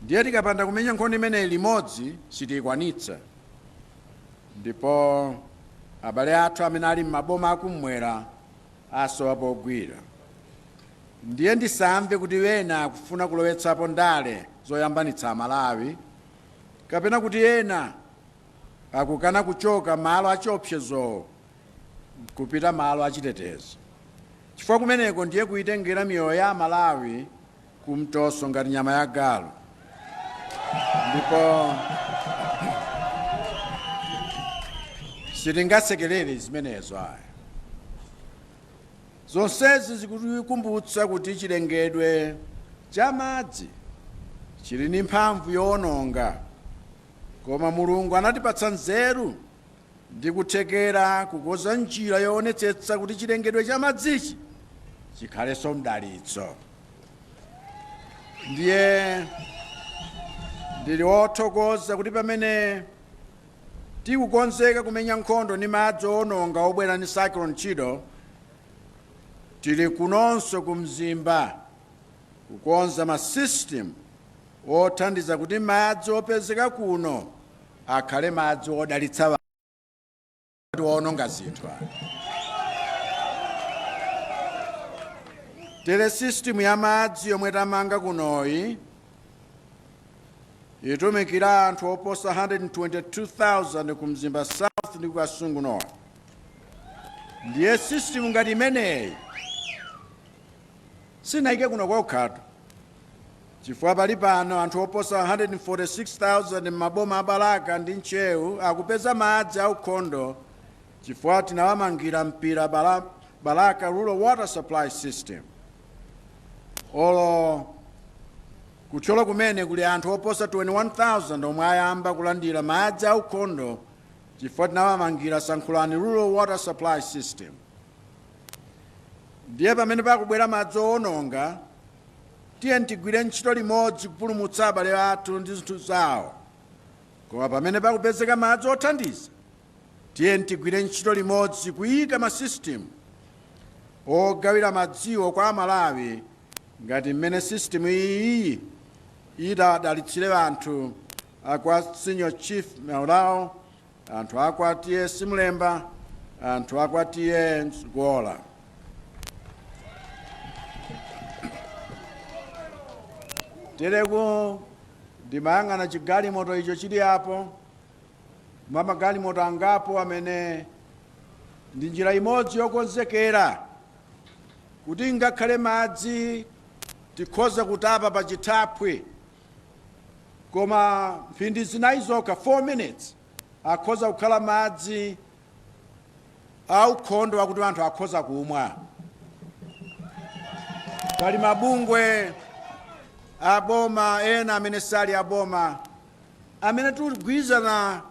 Ndiye tikapanda kumenya nkhondo imeneyi limodzi sitiyikwanitsa, ndipo abale athu amene ali m'maboma akumwera asowa pogwira. Ndiye ndisamve kuti ena akufuna kulowetsapo ndale zoyambanitsa Amalawi, kapena kuti ena akukana kuchoka malo achiopsezowo kupita malo achitetezo, chifukwa kumeneko ndiye kuitengera miyoyo ya Amalawi Kumtoso ngati nyama ya galu. Ndipo sitingasekerere zimenezo ayi. Zonsezi zikutikumbutsa kuti chilengedwe cha madzi chili ndi mphamvu yowononga, koma Mulungu anatipatsa nzeru ndi kuthekera kukonza njira yoonetsetsa kuti chilengedwe cha madzichi chikhalenso mdalitso. Ndiye ndili wothokoza kuti pamene tikukonzeka kumenya nkhondo ndi madzi owononga obwera ndi Cyclone Chido, tili kunonso ku Mzimba kukonza ma system othandiza kuti madzi opezeka kuno akhale madzi odalitsa osati owononga zinthu ayi. Tere system ya madzi yomwe tamanga kunoyi itumikira anthu oposa 122,000 ku Mzimba South ndi ku Kasungu North. Ndiye system ngati imeneyi sinayike kuno kokhatu, chifukwa pali pano anthu oposa 146,000 m'maboma a Balaka ndi Ntcheu akupeza madzi aukhondo chifukwa tinawamangira Mpira Balaka Rural Water Supply System. Olo ku Thyolo kumene kuli anthu oposa 21,000 omwe ayamba kulandira madzi aukhondo chifukwa tinawamangira Sankhulani Rural Water Supply System. Ndiye pamene pakubwera madzi owononga, tiyeni tigwire ntchito limodzi kupulumutsa abale athu ndi zinthu zawo. Koma pamene pakupezeka madzi othandiza, tiyeni tigwire ntchito limodzi kuyika ma system ogawira madziwo kwa Amalawi, ngati mmene system iyi itadalitsire anthu akwa Senior Chief Maulao, anthu akwa T/A Simlemba, anthu akwa T/A Msukuola. Tereku ndimayang'ana chigalimoto icho chili apo, mwa magalimoto angapo amene ndi njira imodzi yokonzekera kuti ngakhale madzi tikhoza kutapa pa chithaphwi, koma mphindi zinayi zokha, 4 minutes, akhoza kukhala madzi aukhondo wakuti anthu akhoza kumwa. Pali mabungwe aboma ena amene sali aboma amene tikugwirizana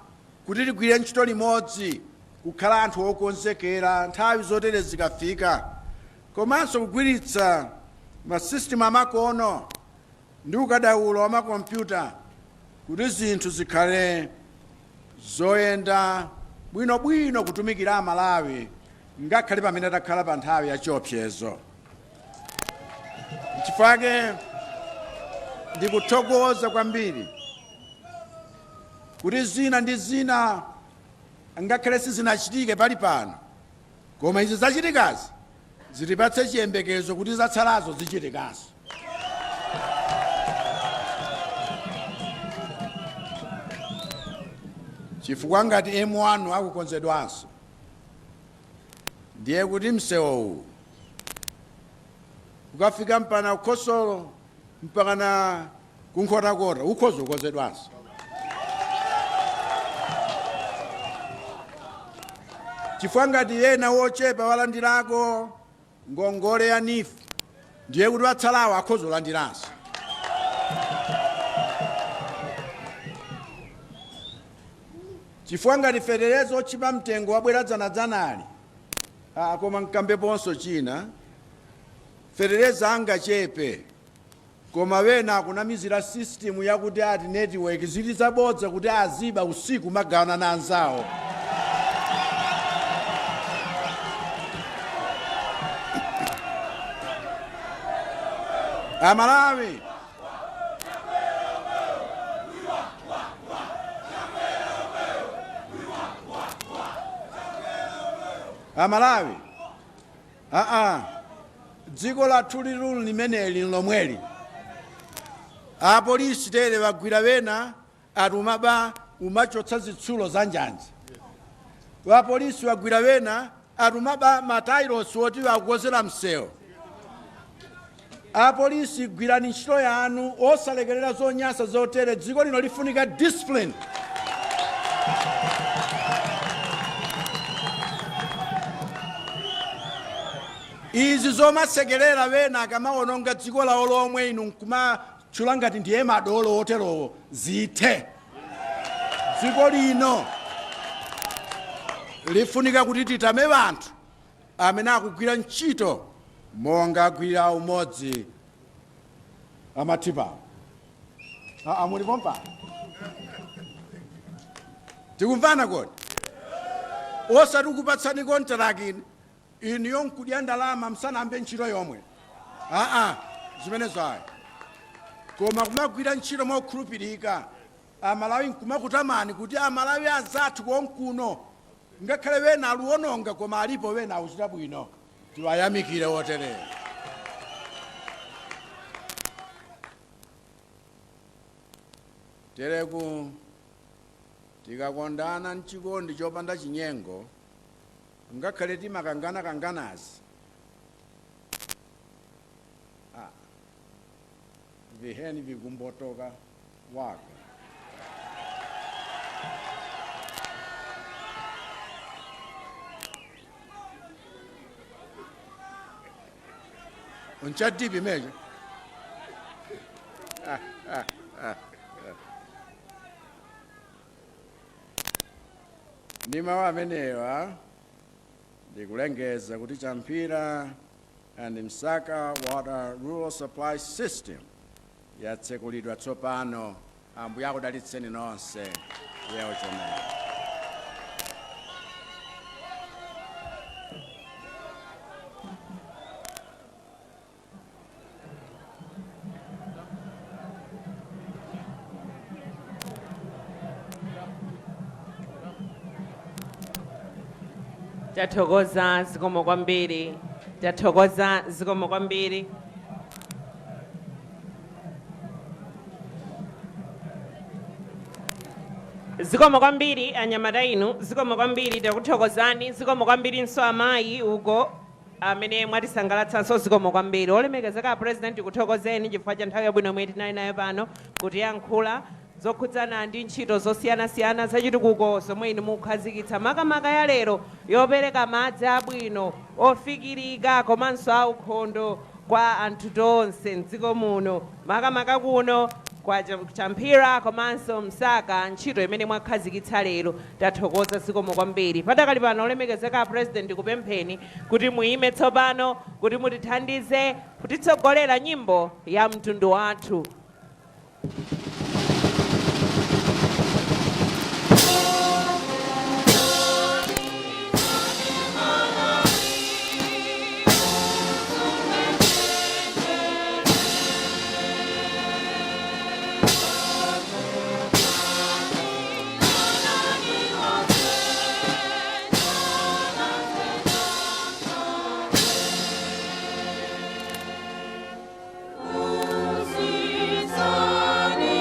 kuti tigwire ntchito limodzi kukhala anthu okonzekera nthawi zotere zikafika, komanso kugwiritsa masisitimu amakono ndi ukadaulo wa makompyuta kuti zinthu zikhale zoyenda bwinobwino kutumikira Amalawi ngakhale pamene takhala pa nthawi ya chiopsezo. Nchifukwa ndikuthokoza kwambiri kuti zina ndi zina ngakhale sizinachitike pali pano, koma izi zachitikazi zitipatse chiyembekezo kuti zatsalazo zichitikanso. Chifukwa ngati M1 akukonzedwanso, ndiye kuti msewu ukafika mpaka kukhosolo mpaka na kunkhotakota ukhoza kukonzedwanso. Chifukwa ngati ena wochepa walandirako ngongole ya NEEF, ndiye kuti watsalawo akhoza kulandiranso. Chifukwa ngati fetereza otchipa mtengo wabwera dzanadzanali, koma nkambeponso china, fetereza angachepe, koma wena akunamizira system yakuti ati network zili zabodza kuti aziba usiku magawana na anzawo. Amalawi, Amalawi, aa, dziko lathu lilulu limeneli lomweli. Apolisi tere wagwira wena ati umaba umachotsa zitsulo za njanji. Apolisi wagwira wena ati umaba matailosi oti akukonzera msewu. Apolisi, gwirani ntchito yanu, osalekerera zonyansa zotere. Dziko lino lifunika discipline. Izi zomasekerera wena akamawononga dziko lawo lomwe, inu nkumatchula ngati ndiye madolo oterowo, zithe. Dziko lino lifunika kuti titame anthu amene akugwira ntchito monga agwirira umodzi amathipawo. Mulipo mpano, tikumvana kodi? Osati kupatsani kontaraki inuyo nkudya ndalama msanambe ntchito yomwe, aa, zimenezo ayi, koma kumagwira ntchito mokhulupirika, Amalawi nkumakutamani kuti Amalawi anzathu konkuno, ngakhale wena aluwononga, koma alipo wena akuchita bwino, tiwayamikire otereyo. Tereku tikakondana mchikondi chopanda chinyengo, ngakhale timakangana-kanganazi, viheni vikumbotoka waga. Unchadipi mejo. Ndi mawu amenewa ndikulengeza kuti Champhira and Msaka Water Rural Supply System yatsekulidwa tsopano. Ambuye akudalitseni nonse. Yewo chomene. Tathokoza, zikomo kwambiri. Tathokoza, zikomo kwambiri. Zikomo kwambiri anyamata inu, zikomo kwambiri, takuthokozani. Zikomo kwambirinso amayi uko amene mwatisangalatsanso, zikomo kwambiri. Olemekezeka President, kuthokozeni chifukwa cha nthawi yabwino imene tinali nayo pano kutiyankhula zokhudzana ndi ntchito zosiyanasiyana zachitukuko zomwe inu mukukhazikitsa, makamaka ya lero yopereka madzi abwino ofikirika komanso aukhondo kwa anthu tonse mdziko muno, makamaka kuno kwa Champhira komanso Msaka, ntchito imene mwakhazikitsa lero. Tathokoza, zikomo kwambiri. Padakali pano, olemekezeka President, kupempheni kuti muyime tsopano kuti mutithandize kutitsogolera nyimbo ya mtundu wathu. Usisani.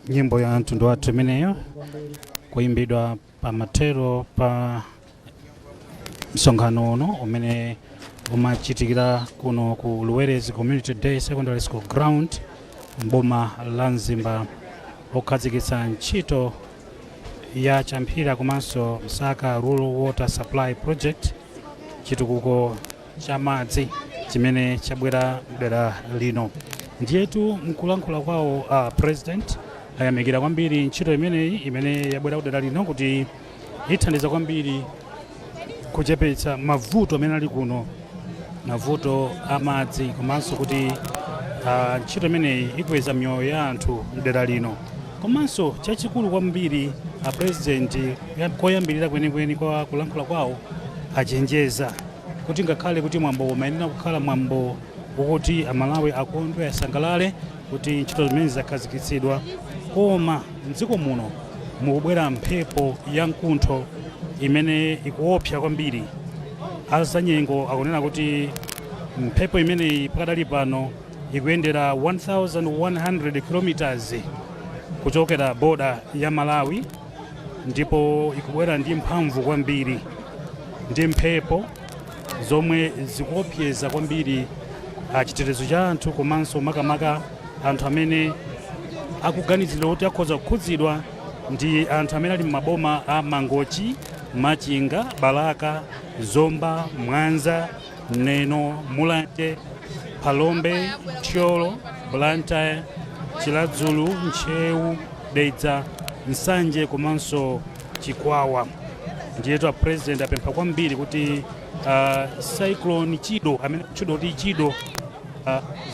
Nyimbo ya mtundu wathu imeneyo kuimbidwa pamathero pa msonkhano uno umene umachitikira kuno ku Luwerezi Community Day Secondary School Ground, mboma la Mzimba, okhazikitsa ntchito ya Champhira komanso Msaka Rural Water Supply Project, chitukuko cha madzi chimene chabwera mdera lino. Ndiyetu mkulankhula kwawo, president ayamikira kwambiri ntchito imeneyi imene yabwera kudera lino, kuti ithandiza kwambiri kuchepetsa mavuto amene ali kuno, mavuto amadzi, komanso kuti ntchito imeneyi ikweza miyoyo ya anthu mdera lino. Komanso chachikulu kwambiri, a president koyambirira kwenikweni kwa kulankhula kwawo achenjeza kuti ngakhale kuti mwambo umayenera kukhala mwambo wokuti Amalawi akondwe, asangalale kuti ntchito zimene zakhazikitsidwa, koma mdziko muno mukubwera mphepo ya mkuntho imene ikuopsa kwambiri. Azanyengo akunena kuti mphepo imeneyi pakadali pano ikuyendera 1100 kilometers kuchokera boda ya Malawi, ndipo ikubwera ndi mphamvu kwambiri ndi mphepo zomwe zikuopseza kwambiri chitetezo cha anthu, komanso makamaka anthu amene akuganizidwa kuti akhoza kukhudzidwa ndi anthu amene ali m'maboma a Mangochi, Machinga, Balaka, Zomba, Mwanza, Neno, Mulanje, Phalombe, Thyolo, Blantyre, Chiradzulu, Ntcheu, Dedza, Nsanje komanso Chikwawa. Ndiyetu a president apempha kwambiri kuti cyclone Chido, amene Chido kuti Chido,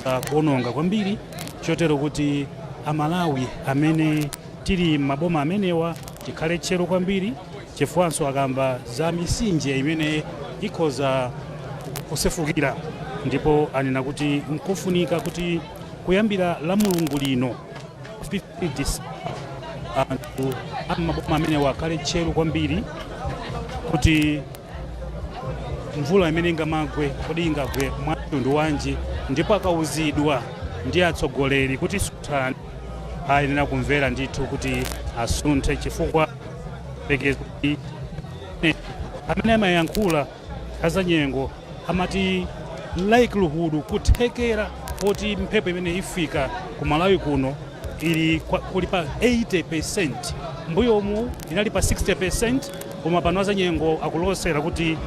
za kuononga kwambiri, chotero kuti Amalawi amene tili m'maboma amenewa tikhale tcheru kwambiri, chifukwanso akamba za misinje imene ikhoza kusefukira. Ndipo anena kuti nkofunika kuti kuyambira la Mulungu lino 15 December, anthu am'maboma amenewa akhale tcheru kwambiri kuti mvula imene ingamagwe, kodi ingagwe mwa mtundu wanji? Ndipo akauzidwa ndi atsogoleri kuti sunthani, ayenera kumvera ndithu kuti asunthe, chifukwa pekezo amene amayankhula azanyengo amati likelihood, kuthekera poti mphepo imene ifika ku Malawi kuno ili kuli pa 80. Mbuyomu inali pa 60, koma pano azanyengo akulosera kuti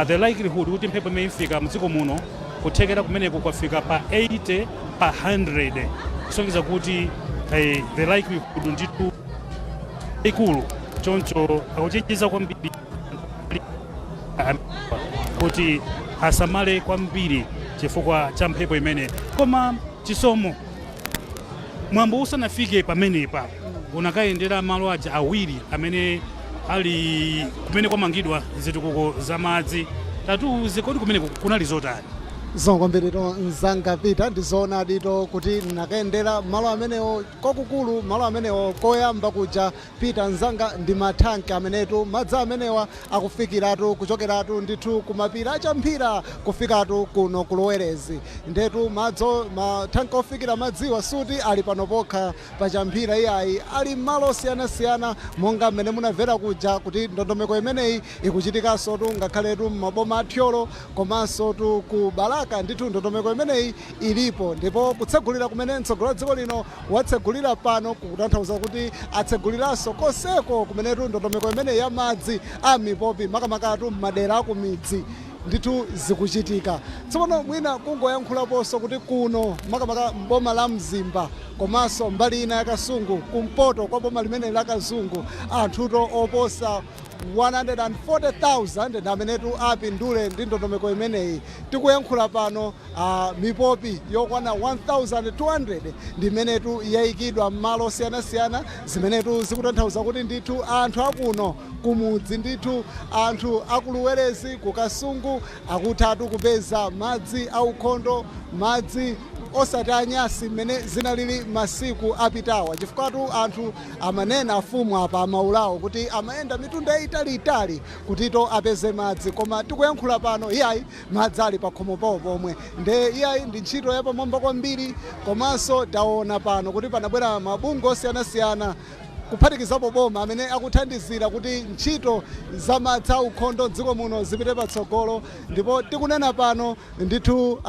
the likelihood kuti mphepo imene ifika mdziko muno, kuthekera kumeneku kwafika pa 80 pa 100, kusonyeza kuti the likelihood ndithu ikulu. Choncho akuchenjeza kwambiri kuti asamale kwambiri chifukwa cha mphepo imene. Koma Chisomo, mwambo usanafike pamenepa unakayendera malo aja awiri amene ali kumene kwamangidwa zitukuko za madzi. Tatiuze, kodi kumene kunali zotani? Zongombiriro mzanga Pita, ndizoonadito kuti nakayendera malo amenewo. Kwakukulu malo amenewo, koyamba kuja, Pita mzanga, ndi mathanki amenetu madzi amenewa akufikiratu kuchokeratu ndithu kumapiri aChamphira kufikatu kuno kuLuwerezi. Ndetu madzo mathanki ofikira madziwa suti ali pano pokha paChamphira iyayi, ali malo osiyanasiyana, monga mmene munamvera kuja kuti ndondomeko imeneyi ikuchitikanso tu ngakhaletu m'maboma aThyolo komanso tu ku Balaka. Ndithu ndondomeko imeneyi ilipo, ndipo kutsegulira kumene mtsogoleri wa dziko lino watsegulira pano kukutanthauza kuti atseguliranso konseko kumenetu ndondomeko imeneyi ya madzi a mipopi, makamakatu m'madera akumidzi, ndithu zikuchitika. Tsopano mwina kungoyankhulaponso kuti kuno makamaka mboma la Mzimba komanso mbali ina ya Kasungu, kumpoto kwa boma limene la Kasungu, anthuto oposa 140,000 ndi amenetu apindule ndi ndondomeko imeneyi. Tikuyankhula pano, mipopi yokwana 1200 ndi imenetu yayikidwa m'malo osiyanasiyana, zimenetu zikutanthauza kuti ndithu anthu akuno kumudzi, ndithu anthu akuLuwerezi, kuKasungu, akuthatu kupeza madzi aukhondo, madzi Osati anyasi mmene zinalili masiku apitawa, chifukwatu anthu amanena, afumu apa amaulawo, kuti amayenda mitunda yayitaliitali kutito apeze madzi, koma tikuyankhula pano, iyayi, madzi ali pakhomo pawo pomwe. Nde iyayi, ndi ntchito yapamwamba kwambiri. Komanso taona pano kuti panabwera mabungwe osiyanasiyana, kuphatikizapo boma, amene akuthandizira kuti ntchito za madzi aukhondo mdziko muno zipite patsogolo. Ndipo tikunena pano ndithu,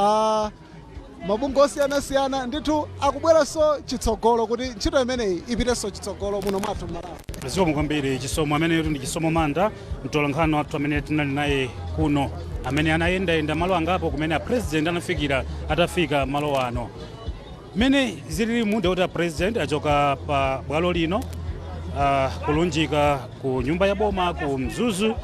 mabungwe osiyanasiyana ndithu akubweranso chitsogolo kuti ntchito imeneyi ipitenso chitsogolo muno mwathu Mmalawi. Zikomo kwambiri, Chisomo. Amenetu ndi Chisomo Manda, mtolankhani wathu amene tinali naye kuno, amene anayendayenda malo angapo kumene a President anafikira. Atafika malo ano mmene zilili mude kuti a President achoka pa bwalo lino kulunjika ku nyumba ya boma ku Mzuzu.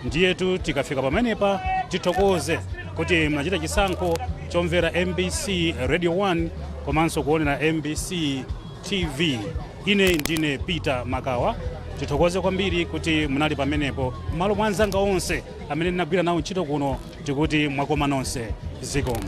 Ndiyetu tikafika pamenepa, tithokoze kuti mnachita chisankho chomvera MBC Radio 1 komanso kuonera MBC TV. Ine ndine Peter Makawa. Tithokoze kwambiri kuti munali pamenepo. M'malo mwa anzanga onse amene ndinagwira nawo ntchito kuno, tikuti mwakoma nonse. Zikomo.